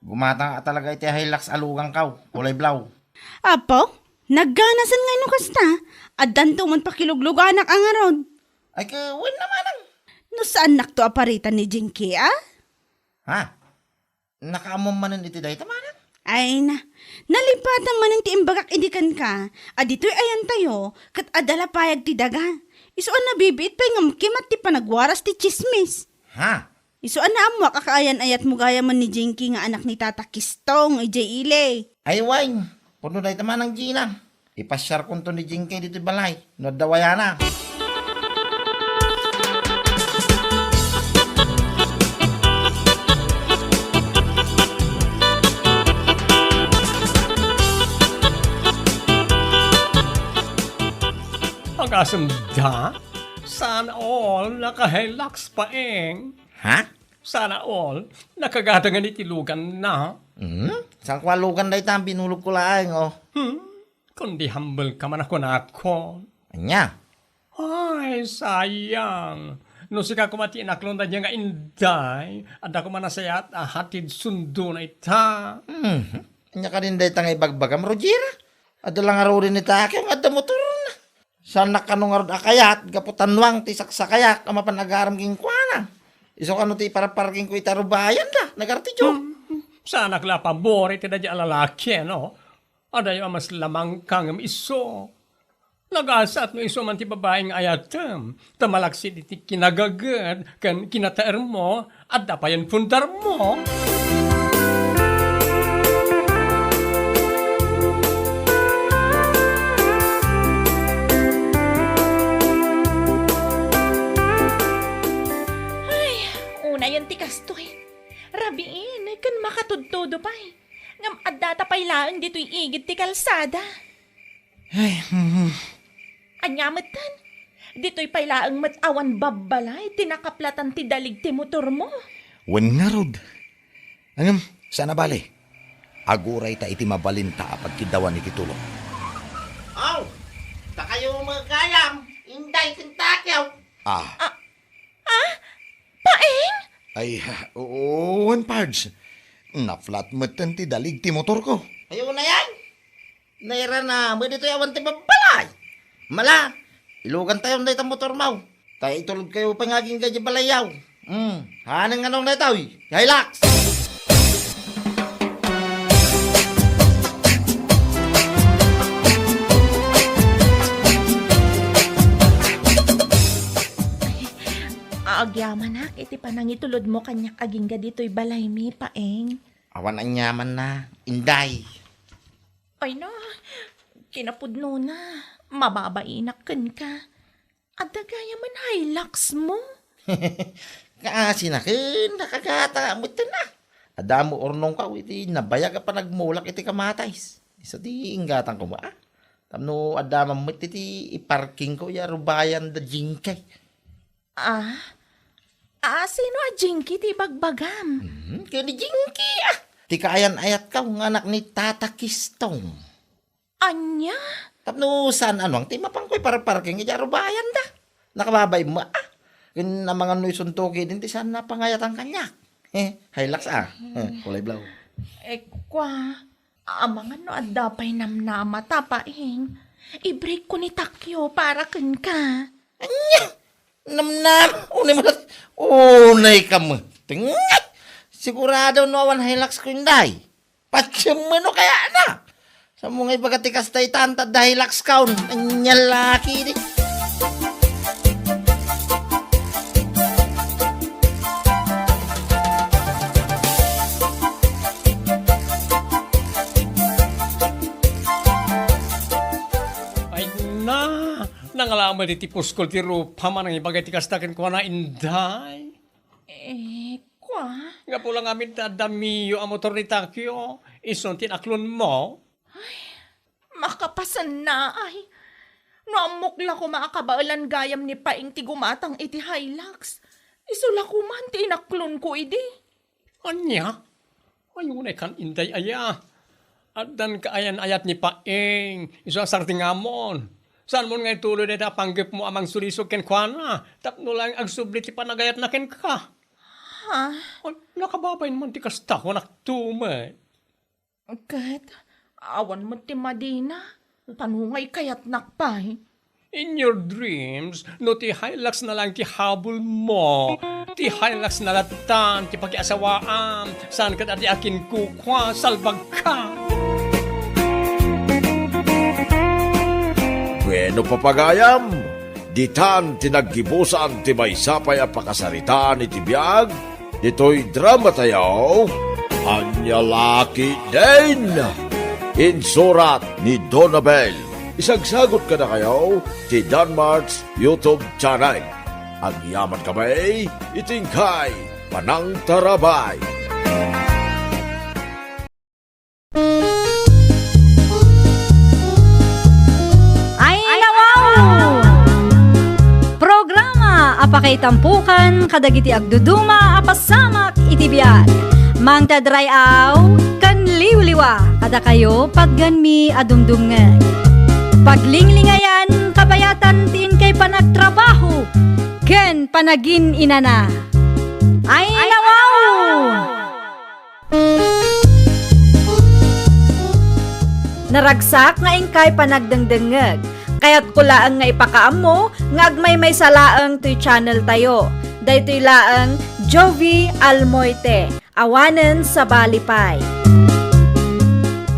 Gumatang a talaga iti Hilux a lugangko, kulay blaw. Apo, nagganasen ngay no kasta. Addanto man pakilugluganak a ngarud. Ay, ka, wen na, Manang. No saannakto a paritan ni Jinky, a? Ha? Nakaammo manen iti dayta, Manang? Ay na, nalipatan manen ti imbagak idi kenka, a ditoy ayantayo, ket adda la payag ti daga. Isu a nabibiit pay ngem kimat ti panagwaras ti tsismis. Ha? Isu a naammoak a kaayan-ayatmo gayamen ni Jinky nga anak ni Tata Kistong idiay ili. Ay, wen, pudno dayta, Manang Gina. Ipasiarkonto ni Jinky ditoy balay no adda wayana. Agasem da? Sana all, naka-Hilux, Paeng. Ha? Sana all, nakagadagan iti luganna. Hmm? Saan ko a lugan dayta? Binulogko laeng, oh. Hmm? Kundi humble ka man a kunakon. Ania? Ay, sayang. No sika koma ti inaklon daydiay nga inday, adda koma nasayaat a hatid sundona ita. Hmm. Ania kadin dayta nga ibagbagam, Rogera? Adda la ngaruden ni Takeo nga adda motorna. Saannak kano ngarud a kayat gapu ta nuang ti saksakayak a mapan agaram kenkuana. Isu kano ti iparaparkingko ita rubayanda, nagartiyo. Hmm, saanak la a pabor iti daydiay a lalaki, no? Adayo a mas lamangka ngem isu. Nagasaat no isu man ti babai nga ayatem, ta malaksid iti kinagaged ken kinataermo, adda payen pundarmo. Ay, unayen ti kastoy. Rabiin ken makatudtudo pay. Ngem addata pay laeng ditoy igid ti kalsada. Ay, mhm. Ania metten? Ditoy pay laeng met awan babbalay ti nakaplatan ti dalig ti motormo. Wen ngarud. Ngem, saan a bale. Agurayta iti mabalinta a pagkiddawan iti tulong. Aw, dakayo met gayam, Inday ken Takeo. Ah. Ah, ah, Paeng? Ay, wen, Pards. Naplat metten ti dalig ti motorko. Ay, unayen. Nairana met ditoy awan ti babbalay. Mala, ilugantayon dayta motormo. Ta itulodkayo pay nga agingga idiay balayyo. Hmm, haanenyo nga daytoy, Hilux. Agyamanak iti panangitulodmo kaniak agingga ditoy balaymi, Paeng. Awan aniamanna, Inday. Ay na, kinapudnona, mababainak kenka. Adda gayamen Hiluxmo? Kaasina ken nakagata metten a. Adda mo urnongko iti nabayag a panagmulak iti kamatis. Isu ti inggatangko met a. Tapno adda man met iti iparkingko ya rubayan da Jinky. Ah? Ah, sino a Jinky ti ibagbagam? Mhm, ken ni Jinky, ah. Ti kaayan-ayatko nga anak ni Tata Kistong. Ania? Tapno saan a nuang ti mapanko iparparking idiay rubayanda. Nakababain met, ah. Ken amangan no isunto ketdin ti saan a pangayatan kaniak. Eh, Hilux, ah. Eh, kulay blue. Eh, kua. Amangan no adda pay namnamata, Paeng. I-break ko ni Takeo para kenka. Ania? Namnama? Unay mo na-, unay ka mo. Tingnan! Sigurado no awan Hiluxko, Inday. Patiem no kaya na. Saan mo nga ibaga ti kasta itan, ta adda Hiluxko. Ania laki di. Ay na, nangalaman iti puskol ti rupa, manang ibaga iti kasta kenkuana, Inday. Eh, kua? Gapu la ngamin ta adda Mio a motor ni Takeo, isun ti inaklonmo. Ay, makapasenna ay. No ammok la koma a kabaelan gayam ni Paeng ti gumatang iti Hilux, isu la koman ti inaklonko idi. Ania? Ay, unay kan, Inday aya. Addan kaayan-ayat ni Paeng, isu a sartingamon. Saanmon nga ituloy dayta a panggepmo a mangsulisog kenkuana, tapno laeng agsubli ti panagayatna kenka. Ha? Ay, nakababain man ti kasta, kunakto met. Ket, awan met ti madina. Panungay kayatnak pay. In your dreams, no ti Hilux na lang ti habol mo, ti Hilux na lattan ti pakiasawaam, saan ket a ti akinkukua, salbag ka. Bueno, papagayam, ditan ti naggibusan ti maysa pay a pakasaritaan iti biag, ditoy drama tayo, Ania Laki Din! Insurat ni Donabel. Isagsagot kadakayo ti Danmart's YouTube channel. Agyaman kami iti inkay panangtarabay. Ay, nawaw! Programa a pakaitampokan kadagiti agduduma a pasamak iti biag. Mangted ray-aw ken liwliwa kadakayo patgenmi a dumdumngeg. Paglinglingayan, kabayatan ti inkay panagtrabaho ken panagin-inana. Ay, nawaw! Naragsak nga inkay panagdengdengngeg. Kayatko laeng nga ipakaammo nga agmaymaysa laeng toy channel tayo. Daytoy laeng Jovie Almoite, awanen sabali pay.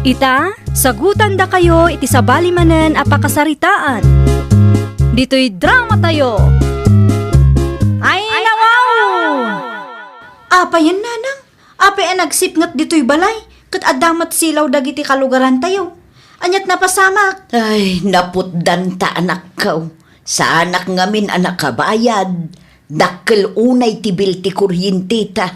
Ita, sagutandakayo iti sabali manen a pakasaritaan. Ditoy drama tayo. Ay, nawaw! Apayen, nanang? Apay a nagsipnget ditoy balay, ket adda met silaw dagiti kalugarantayo. Aniat napasamak? Ay, naputdanta, anakko. Saanak ngamin a nakabayad. Dakkel unay ti bill ti kuryenteta.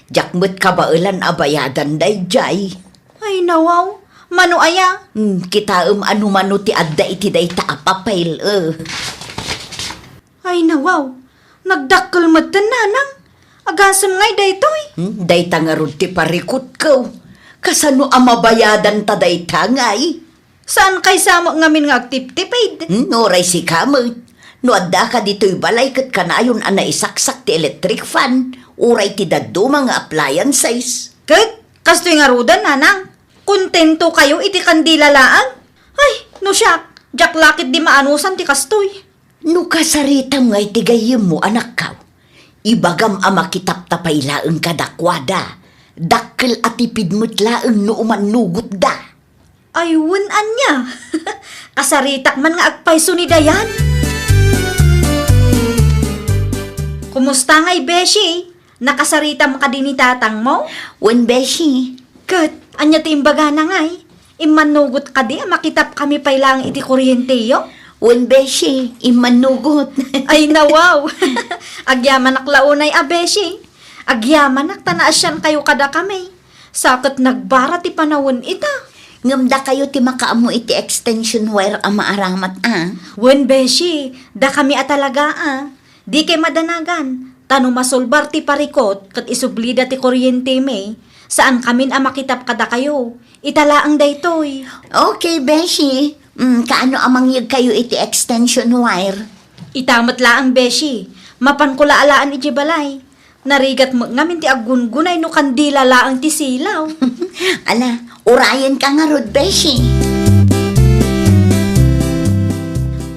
Diak met kabaelan a bayadan daydiay. Ay, nawaw. Mano aya? Hmm, kitaem a no mano ti adda iti dayta a papel, eh. Ay, nawaw. Nagdakkel metten, nanang. Agasem ngay daytoy? Hmm, dayta ngarud ti parikutko. Kasano a mabayadanta dayta ngay? Saan kay sa met ngamin nga agtiptipid? Hmm, uray sika met. No addaka ditoy balay ket kanayon a naisaksak ti electric fan, uray ti dadduma nga appliances. Ket kastoy ngaruden, nanang. Kontento kayo iti kandila laeng? Ay, no siak, diak la ketdi maanusan ti kastoy. No kasaritam nga iti gayyemmo, anakko, ibagam a makitapta pay laeng kadakuada. Dakkel a tipid met laeng no umannugotda. Ay, wen ania? Kasaritak man nga agpayso ni Dayan. Kumusta ngay, beshi? Nakasaritam kadi ni tatangmo? Wen, beshi. Ket, ania ti imbagana ngay? Immannugot kadi a makitapkami pay laeng iti kuryenteyo? Wen, beshi, immannugot. Ay, nawaw! Agyamanak la unay a beshi. Agyamanak ta naasiankayo kadakami. Sa ket nagbara ti panawen ita. Ngem dakayo ti makaammo iti extension wire a maaramat, a? Wen, beshi, dakami a talaga, a. Dikay madanagan, ta no masulbar ti parikut ket isublida ti kuryentemi, saankamin a makitap kadakayo. Ita laeng daytoy. Okay, beshi. Mm, kaano a mangyegkayo iti extension wire? Ita met laeng, beshi. Mapanko la alaen iti balay. Narigat met ngamin ti aggungunay no kandila laeng ti silaw. Ala, urayenka ngarud, beshi.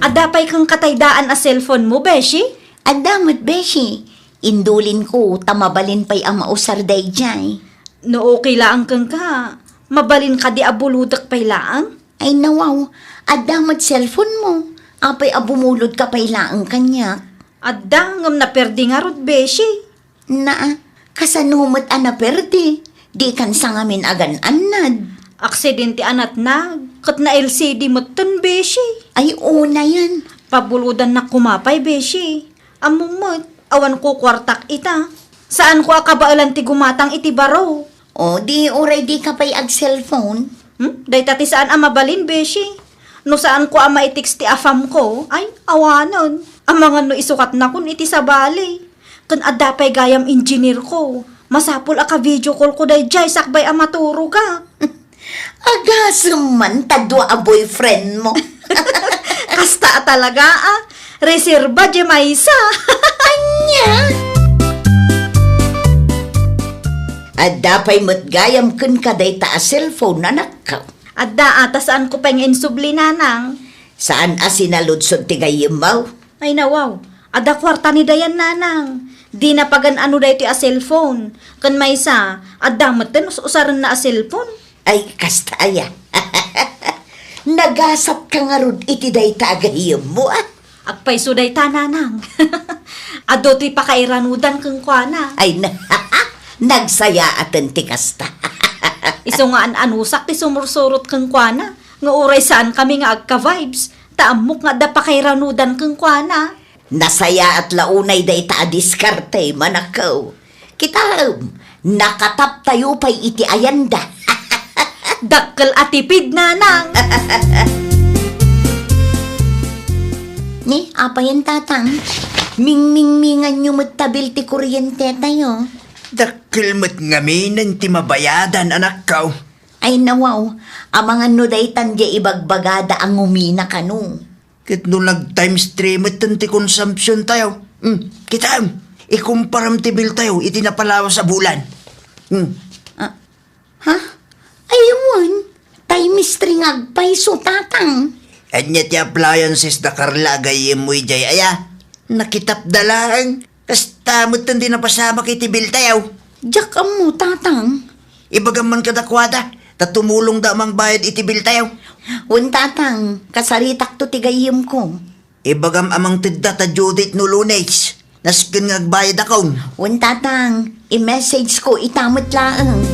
Adda pay kenka tay daan a cellphone mo, beshi? Adda met, beshi. Indulinko ta mabalin pay a mausar daydiay. No okay laeng kenka, mabalin kadi a bulodek pay laeng? Ay, nawaw, adda met cellphone mo. Apay a bumulodka pay laeng kaniak? Adda, ngem naperdi ngarud, beshi. Naa, kasano met a naperdi? Dikan sa ngamin agan-annad. Aksidente a natnag, ket na-L C D metten, beshi. Ay, unayen. Pabulodannak koma pay, beshi. Ammom met, awan kukuartak ita. Saanko a kabaelan ti gumatang iti baro. O, di uray dika pay ag-cellphone. Hmm? Dayta ti saan a mabalin, beshi. No saanko a maitext ti afamko, ay, awanen. Amangan no isukatnakon iti sabali. Ken adda pay gayam engineer ko. Masapul a ka-video call ko daydiay sakbay a maturogak. Agasem man ta dua a boyfriend mo. Kasta a talaga, a. Reserba, di maysa. Ania? Adda pay met gayam kenka dayta a cellphone, anakko. Adda, a, ta saanko pay nga insubli, nanang. Saan a sinaludsod ti gayyemmo? Ay, nawaw. Adda kuarta ni Dayan, nanang. Dina pagan-ano daytoy a cellphone. Ken maysa, adda metten us-usarenna a cellphone. Ay, kasta aya. Nagasatka ngarud iti dayta a gayyemmo, a. Agpayso dayta, nanang. Adu ti pakairanudan kenkuana. Ay, na, nagsayaaten ti kasta. Isu nga an-anusak ti sumursurot kenkuana, nga uray saankami nga agka-vibes, ta ammok nga adda pakairanudan kenkuana. Nasayaat la unay dayta a diskarte, manakko. Kitaem, nakataptayo pay iti ayanda. Dakkel a tipid, nanang. Ni, apayen, Tatang? Mingmingminganyo met ta bill ti kuryentetayo. Dakkel met ngaminen ti mabayadan, anakko. Ay, nawaw, amangan no daytan diay ibagbagada a ngumina kano. Ket no nag-times three metten ti consumption tayo, hmm, kitaem, ikumparam ti bill tayo iti napalawas a bulan. Hmm. Ah, ha? Ay, wen, times three nga agpayso, Tatang. Ania ti appliances da Carla a gayyemmo idiay aya? Nakitapda laeng. Kasta metten ti napasamak iti bill tayo. Diak ammo, Tatang. Ibagam man kadakuada, ta tumulongda a mangbayad iti bill tayo. Wen, Tatang, kasaritakto ti gayyemko. Ibagam a mangtedda ta due date no Lunes. Nasken nga agbayadakon. Wen, Tatang, i-message ko ita met laeng.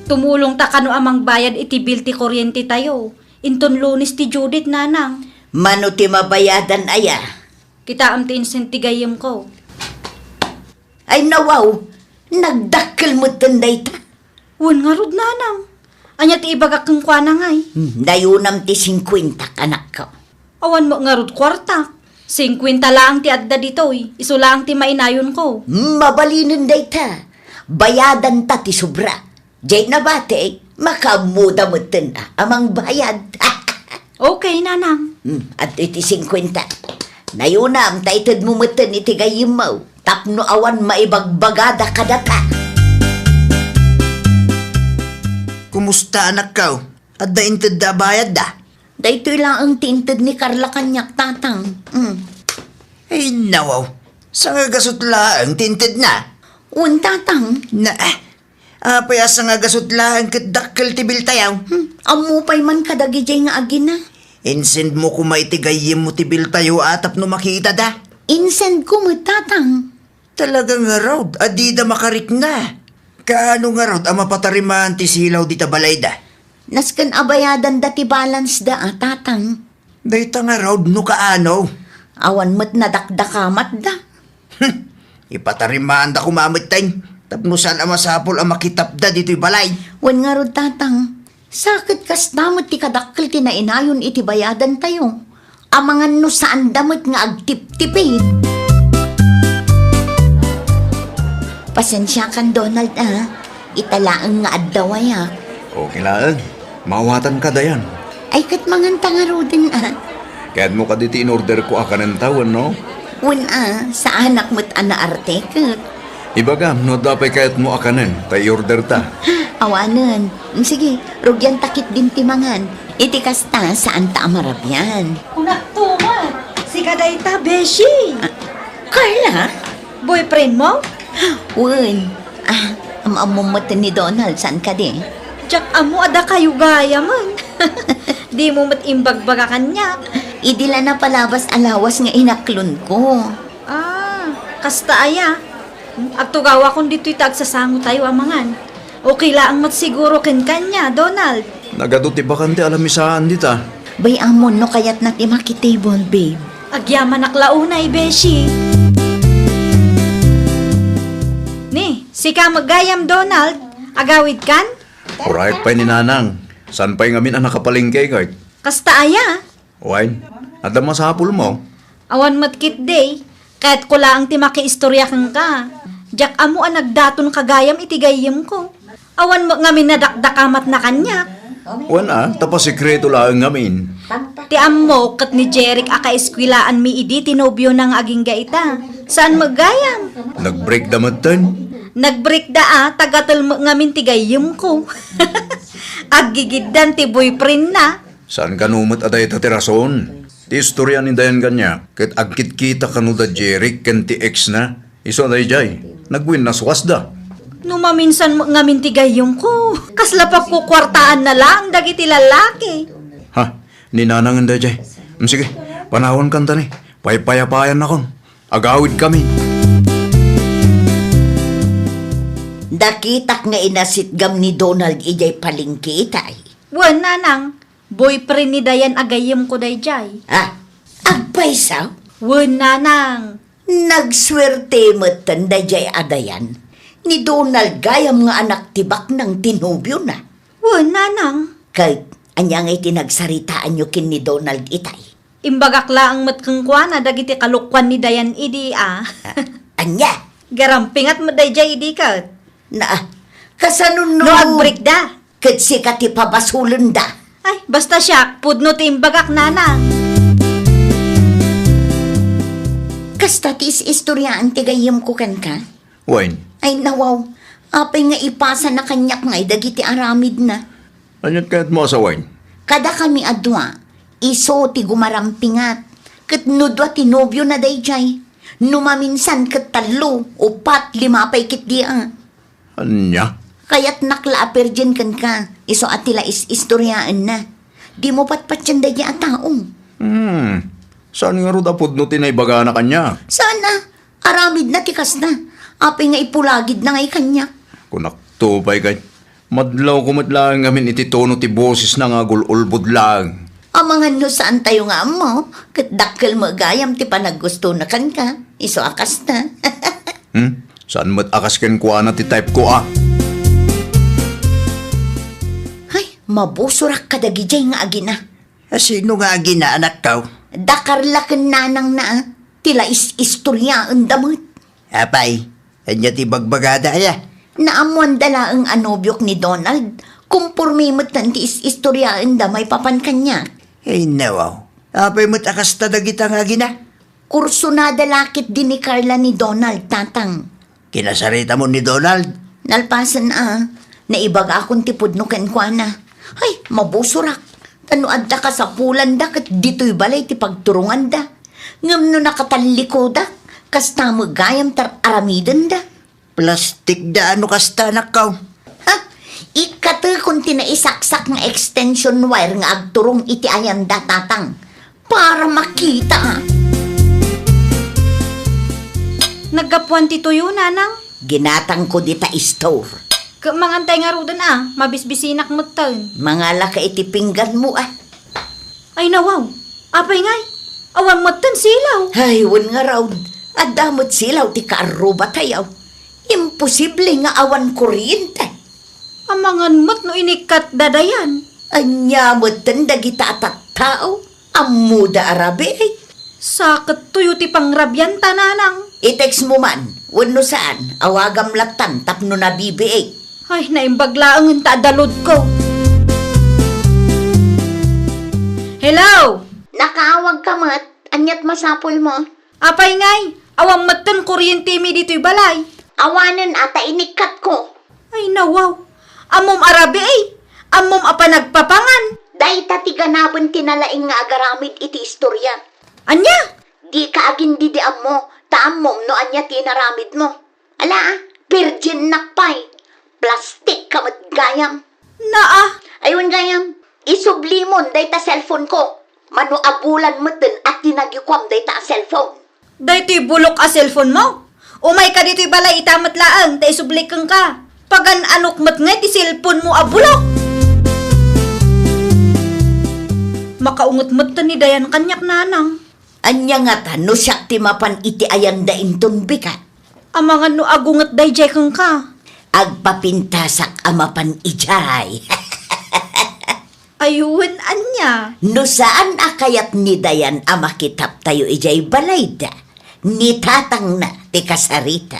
Tumulongta kano a mangbayad iti bill ti kuryente tayo. Inton Lunes ti due date, Nanang. Mano ti mabayadan aya? Kitaem ti insend ti gayyemko. Ay, nawaw, nagdakkel metten dayta. Wen ngarud, Nanang. Ania ti ibagak kenkuana ngay? Hmm, nayunam ti singkuenta, anakko. Awan met ngarud kuartak. Singkuenta laeng ti adda ditoy. Isu laeng ti mainayonko. Mabalinen dayta. Bayadanta ti sobra. Diay nabati, makaammoda metten a mangbayad. Okay, Nanang. Hmm, adtoy ti singkuenta. Nayunam ta itedmo metten iti gayyemmo tapno awan maibagbagada kadata. Kumusta, anakko? Adda intedda a bayadda? Daytoy laeng ti inted ni Carla kaniak, Tatang. Hmm. Ay, nawaw. Sangagasut laeng ti intedna? Wen, Tatang. Na, ah, Apay a sangagasut laeng ket dakkel ti bill tayo? Hmm, ammo pay man kadagidiay nga agina. Insendmo koma iti gayyemmo ti bill tayo a tapno makitada. Insendko met, Tatang. Talaga ngarud a dida makarikna. Kaano ngarud a mapatarimaan ti silaw dita balayda? Nasken a bayadanda ti balance da a, Tatang. Dayta ngarud no kaano? Awan met nadakdakamatda. Hmm, ipatarimaanda koma metten, tapno saan a masapul a makitapda ditoy balay. Wen ngarud, Tatang, sa ket kasta met ti kadakkel ti nainayon iti bayadantayo. Amangan no saanda met nga agtiptipid. Pasensiakan, Donald, a. Ita laeng nga addawayak. Okay laeng. Maawatanka, Dayan. Ay, ket manganta ngaruden, a. Kayatmo kadi ti in-orderko a kanen tawen, no? Wen, a, saanak met a naarte ket. Ibagam no adda pay kayatmo a kanen, ta i-orderta. Awanen. Mm, sige, rugianta ketdin ti mangan. Iti kasta, saanta a marabian. Kunakto met, sika dayta, beshi. A, Carla? Boyfriendmo? Wen. A, am-ammom met ni Donald, saan kadi? Diak ammo a dakayo gayamen. Dimo met imbagbaga kaniak. Idi la napalabas a lawas nga inaklonko. A, kasta aya. Agtugawakon ditoy ta agsasangotayo a mangan. Okay laeng met siguro ken kaniak, Donald. Nagadu ti bakan ti alamisaan dita. Bay, ammon no kayatna ti makitable, babe. Agyamanak la unay, beshi. Ni, sika met gayam, Donald. Agawidkan? Uray pay ni Nanang. Saan pay ngamin a nakapalengke, kay? Kasta aya? Wen, adda masapulmo? Awan met ketdi. Kayatko laeng ti makiistoria kenka. Diak ammo a nagdatonka gayam iti gayyemko. Awan met ngamin nadakdakamatna kaniak. Wen a, ta pasekreto laeng ngamin. Ti ammok ket ni Jeric a kaeskuelaanmi idi ti nobiona nga agingga ita. Saan met gayam? Nagbreakda metten? Nagbreakda a, ta gatel met ngamin ti gayyemko. Aggigiddan ti boyfriendna. Saan kano met a dayta ti rason? Ti istoria ni Dayan kaniak, ket agkitkita kano da Jeric ken ti ex-na? Isu a daydiay, nagwinnaswasda. No maminsan met ngamin ti gayyemko, kasla pagkukuartaanna laeng dagiti lalaki. Ha, ni Nanangen daydiay. Mm, sige, panawankan ta ni. Paypayapayannakon. Agawidkami. Nakitak nga inasitgam ni Donald idiay palengke itay. Wen, Nanang. Boyfriend ni Dayan a gayyemko daydiay. Ah, agpayso? Wen, Nanang. Nagsuerte metten daydiay a Dayan. Ni Donald gayam nga anak ti baknang ti nobiona. Wen, Nanang. Ket Ania ngay ti nagsaritaanyo ken ni Donald itay? Imbagak laeng met kenkuana dagiti kalokuan ni Dayan idi a. Ania? Garampingat met daydiay idi ket. Na, kasano no? No agbrikda. Ket sika ti pabasolenda. Ay, basta siak, pudno ti imbagak, nanang. Kasta ti is-istoriaan ti gayyemko kenka? Wen. Ay, nawaw. Apay nga ipasana kaniak ngay dagiti aramidna? Aniat kayatmo a sawen? Kadakami a dua, isu ti gumarampingat. Ket no dua ti nobiona daydiay, no maminsan ket tallo, upat, lima pay ketdi a. Ania? Kayatnak la a virgin kenka, isu a ti la is-istoriaenna. Dimo patpatien daydiay a tao. Hmm. Saan ngarud a pudno ti naibagana kaniak? Saan a? Aramidna ti kasta. Apay nga ipulagidna ngay kaniak? Kunakto pay kay, madlawko met laeng ngamin iti tono ti bosesna nga agul-ulbod laeng. Amangan no saantayo nga ammo, ket dakkel met gayam ti panaggustona kenka, isu a kasta. Hmm? Saan met a kas kenkuana ti type ko a? Ay, mabusorak kadagidiay nga agina. A, sino nga agina, anakko? Da Carla ken nanangna, a. Ti la is-istoriaenda met. Apay, ania ti bagbagada, aya? Naammoanda laeng a nobiok ni Donald. Komporme metten ti is-istoriaenda maipapan kaniak. Ay, nawaw. Apay met a kasta dagita nga agina? Kursonada la ketdi ni Carla ni Donald, tatang. Kinasarita mo ni Donald? Nalpasen a, naibagakon ti pudno kenkuana. Ay, mabusorak. Ta no adda kasapulanda ket ditoy balay ti pagturonganda. Ngem no nakatallikudak, kasta met gayam ti ar-aramidenda. Plastik da no kasta, anakko. Ha? Ikkatekon ti naisaksak nga extension wire nga agturong iti ayanda, tatang. Para makita. Naggapuan ti tuyo, nanang? Ginatangko dita store. Ket mangantay ngaruden a, mabisbisinak metten. Mangalaka iti pingganmo a. Ay, nawaw. Apay ngay? Awan metten silaw. Ay, wen ngarud. Adda met silaw ti kaarrubatayo. Imposible nga awan kuryente. Amangan met no inikkat da Dayan. Ania metten dagita a tattao? Ammoda a rabii? Sakettoyo ti pangrabianta, nanang. I-text mo man, wenno saan, awagam lattan tapno nabibiit. Ay, naimbag laengen ta adda loadko. Hello? Nakaawagka met, aniat masapulmo? Apay ngay, awan metten kuryentemi ditoy balay. Awanen a ta inikkatko. Ay, nawaw. Ammom a rabii? Ammom a panagpapangan? Dayta ti ganaben ti nalaing nga agaramid iti istorya. Ania? Dika agindidi ammo, ta ammom no ania ti inaramidmo. Ala, a, virginnak pay. Plastikka met gayam. Naa. Ay, wen gayam, isublimon dayta cellphoneko. Mano a bulan metten a tinagikuam dayta a cellphone. Daytoy bulok a cellphonemo? Umayka ditoy balay ita met laeng ta isublik kenka. Pagan-anok met ngay ti cellphonemo a bulok. Makaunget metten ni Dayan kaniak, nanang. Ania ngata no siak ti mapan iti ayanda inton bika? Amangan no agunget daydiay kenka. Agpapintasak a mapan idiay. Ay, wen ania? No saan a kayat ni Dayan a makitaptayo idiay balayda, ni tatangna ti kasarita.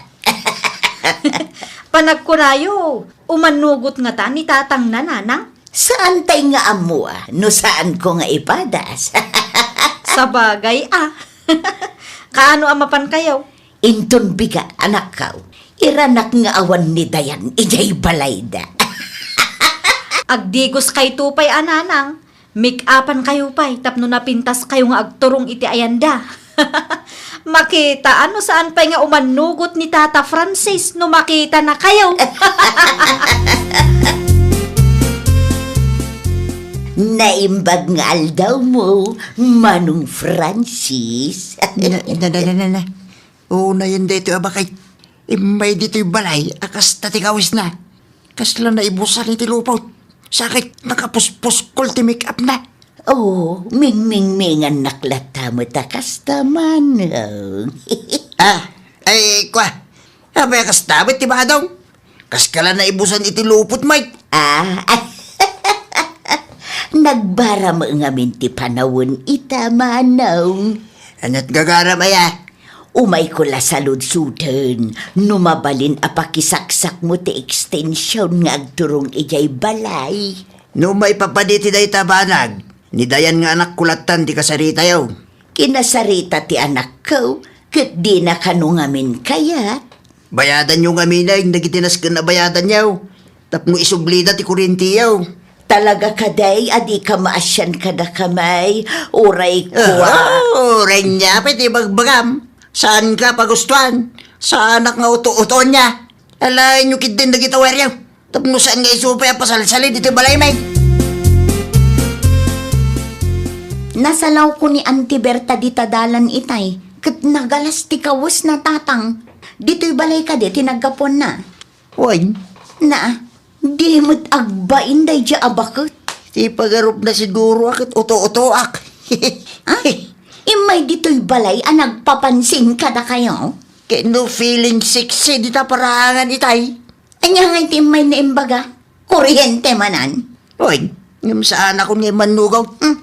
Panagkunayo, umanugot ngata ni tatangna, nanang? Saan tay nga ammo a, no saanko nga ipadas. Sabagay a. Kaano a mapankayo? Inton bika, anakko, iranak nga awan ni Dayan idiay balayda. Agdigoskayto pay a, nanang. Make-upankayo pay tapno napintaskayo nga agturong iti ayanda. Makita a no saan pay nga umanugot ni Tata Francis no makitanakayo. Naimbag nga aldawmo, Manong Francis. Na, na, na, na, na, na. Unayen daytoy a bakay. Immay ditoy balay a kasta ti kawisna. Kasla naibusan iti lupot. Sakit, nakapuspuskol ti make-upna. Oh, mingmingmingannak latta met a kasta, Manong. Ah, ay, kwa. Apay a kasta met ti badong? Kaskala naibusan iti lupot, Mike. Ah, Nagbara met ngamin ti panawen ita, manong. Ania't gagaram aya? Umayko la saludsoden no mabalin a pakisaksakmo ti ekstension nga agturong idiay balay. No maipapadi ti dayta banag, ni Dayan nga anakko lattan ti kasaritayo. Kinasarita ti anakko, ket dina kano ngamin kayat. Bayadanyo ngamin dagiti nasken a bayadanyo, tapno isublida ti kuryentiyo. Talaga kadi a dika maasian kadakami, uray kua. Ah, uray nia pay ti bagbagam. Saanka pagustuan. Saanak nga uto-utoenna. Alaenyo ketdin dagiti aweryo. Tapno saan nga isu pay a pasalsalid iti balaymi. Nasalawko ni Auntie Berta dita dalan itay, ket nagalas ti kawesna, Tatang. Ditoy balay kadi ti naggapuanna? Wen. Na, di met agbain daydiay a baket. Ti pagarupna siguro a ket uto-utoak. Ah, immay ditoy balay a nagpapansin kadakayo? Ket no feeling sexy dita paraangan itay? Ania ngay ti immay naimbaga? Kuryente manen? Oy, ngem saanakon nga immannugaw. Hmm.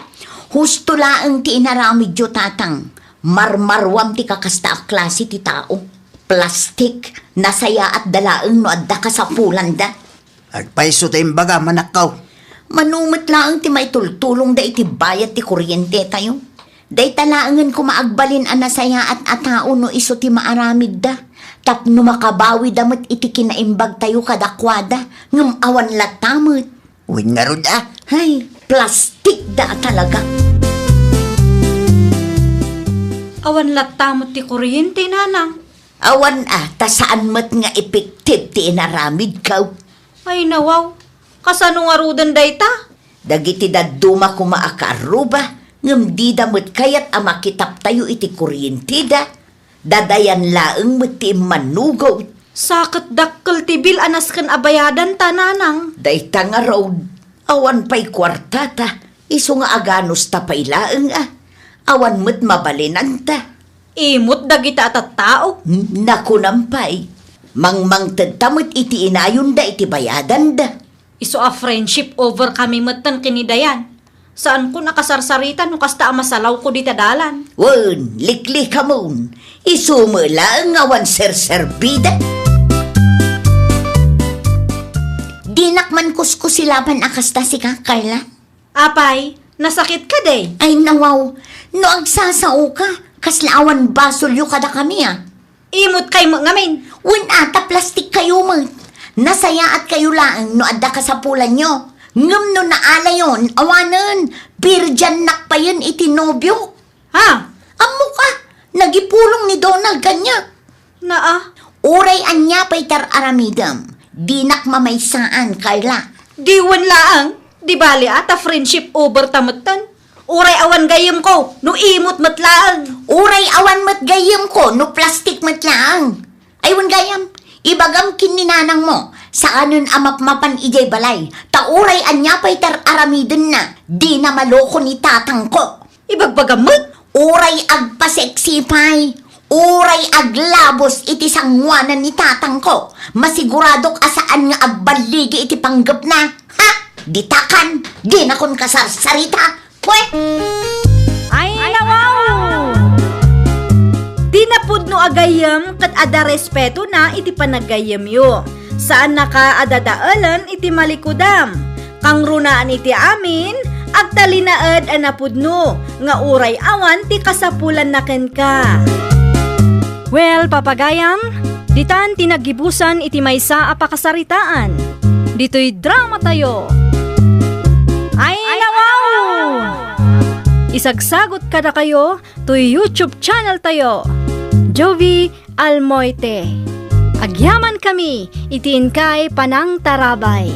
Husto laeng ti inaramidyo, Tatang. Marmaruam ti kakasta a klase ti tao. Plastik, nasayaatda laeng no adda kasapulanda. Agpayso ta imbagam, anakko. Mano met laeng ti maitultulongda iti bayad ti kuryentetayo. Dayta laengen koma agbalin a nasayaat a tao no isu ti maaramidda, tapno makabawida met iti kinaimbagtayo kadakuada, ngem awan latta met. Wen ngarud a? Hay, plastikda a talaga. Awan latta met ti kuryente, nanang. Awan a, ta saan met nga epektibo ti inaramidko. Ay, nawaw. Kasano ngaruden dayta? Dagiti dadduma koma a kaarruba, ngem dida met kayat a makitaptayo iti kuryenteda. Dadayan laeng met ti immannugaw. Sa ket dakkel ti bill a nasken a bayadanta, nanang. Dayta ngarud, awan pay kuartata, isu nga aganusta pay laeng a. Awan met mabalinanta. Imot dagita a tattao. N-, nakunam pay. Mangmangtedta met iti inayonda iti bayadanda. Isu a friendship over kami metten ken ni Dayan. Saankon a kasarsarita no kasta a masalawko dita dalan. Wen, liklikamon. Isu met laeng nga awan serserbida. Dinak man kuskusilaban a kasta sika, Carla. Apay, nasakit kadi? Ay, nawaw. No agsasaoka, kasla awan basolyo kadakami a. Imot kay met ngamin. Wen a, ta plastikkayo met. Nasayaatkayo laeng no adda kasapulanyo. Ngem no naalayon, awanen, birdiannak payen iti nobiok. Ha? Ammok a, nagipulong ni Donald kaniak. Naa. Uray ania pay ti ar-aramidem, dinak mamaysaan, Carla. Di wen laeng, di bali a ta friendship over ta metten. Uray awan gayyemko, no imot met laeng. Uray awan met gayyemko, no plastik met laeng. Ay, wen gayyem, ibagam ken ni nanangmo, saanen a mapmapan idiay balay, ta uray ania pay ti ar-aramidenna, dina maloko ni tatangko. Ibagbagam met? Uray agpaseksi pay, uray aglabos iti sangoanan ni tatangko, masiguradok a saan nga agballigi iti panggepna. Ha? Ditakan, dinakon kasarsarita. Pwe! Ay, nawaw! Dina pudno a gayyem ket adda respetona iti panaggayyemyo. Saannaka a dadaelen iti malikudam. Kangrunaan iti amin, agtalinaed a napudno nga uray awan ti kasapulanna kenka. Well, papagayam, ditan ti naggibusan iti maysa a pakasaritaan. Ditoy dramatayo. Ay, nawaw! Isagsagot kadakayo toy YouTube channel tayo, Jovie Almoite. Agyamankami iti inkay panangtarabay.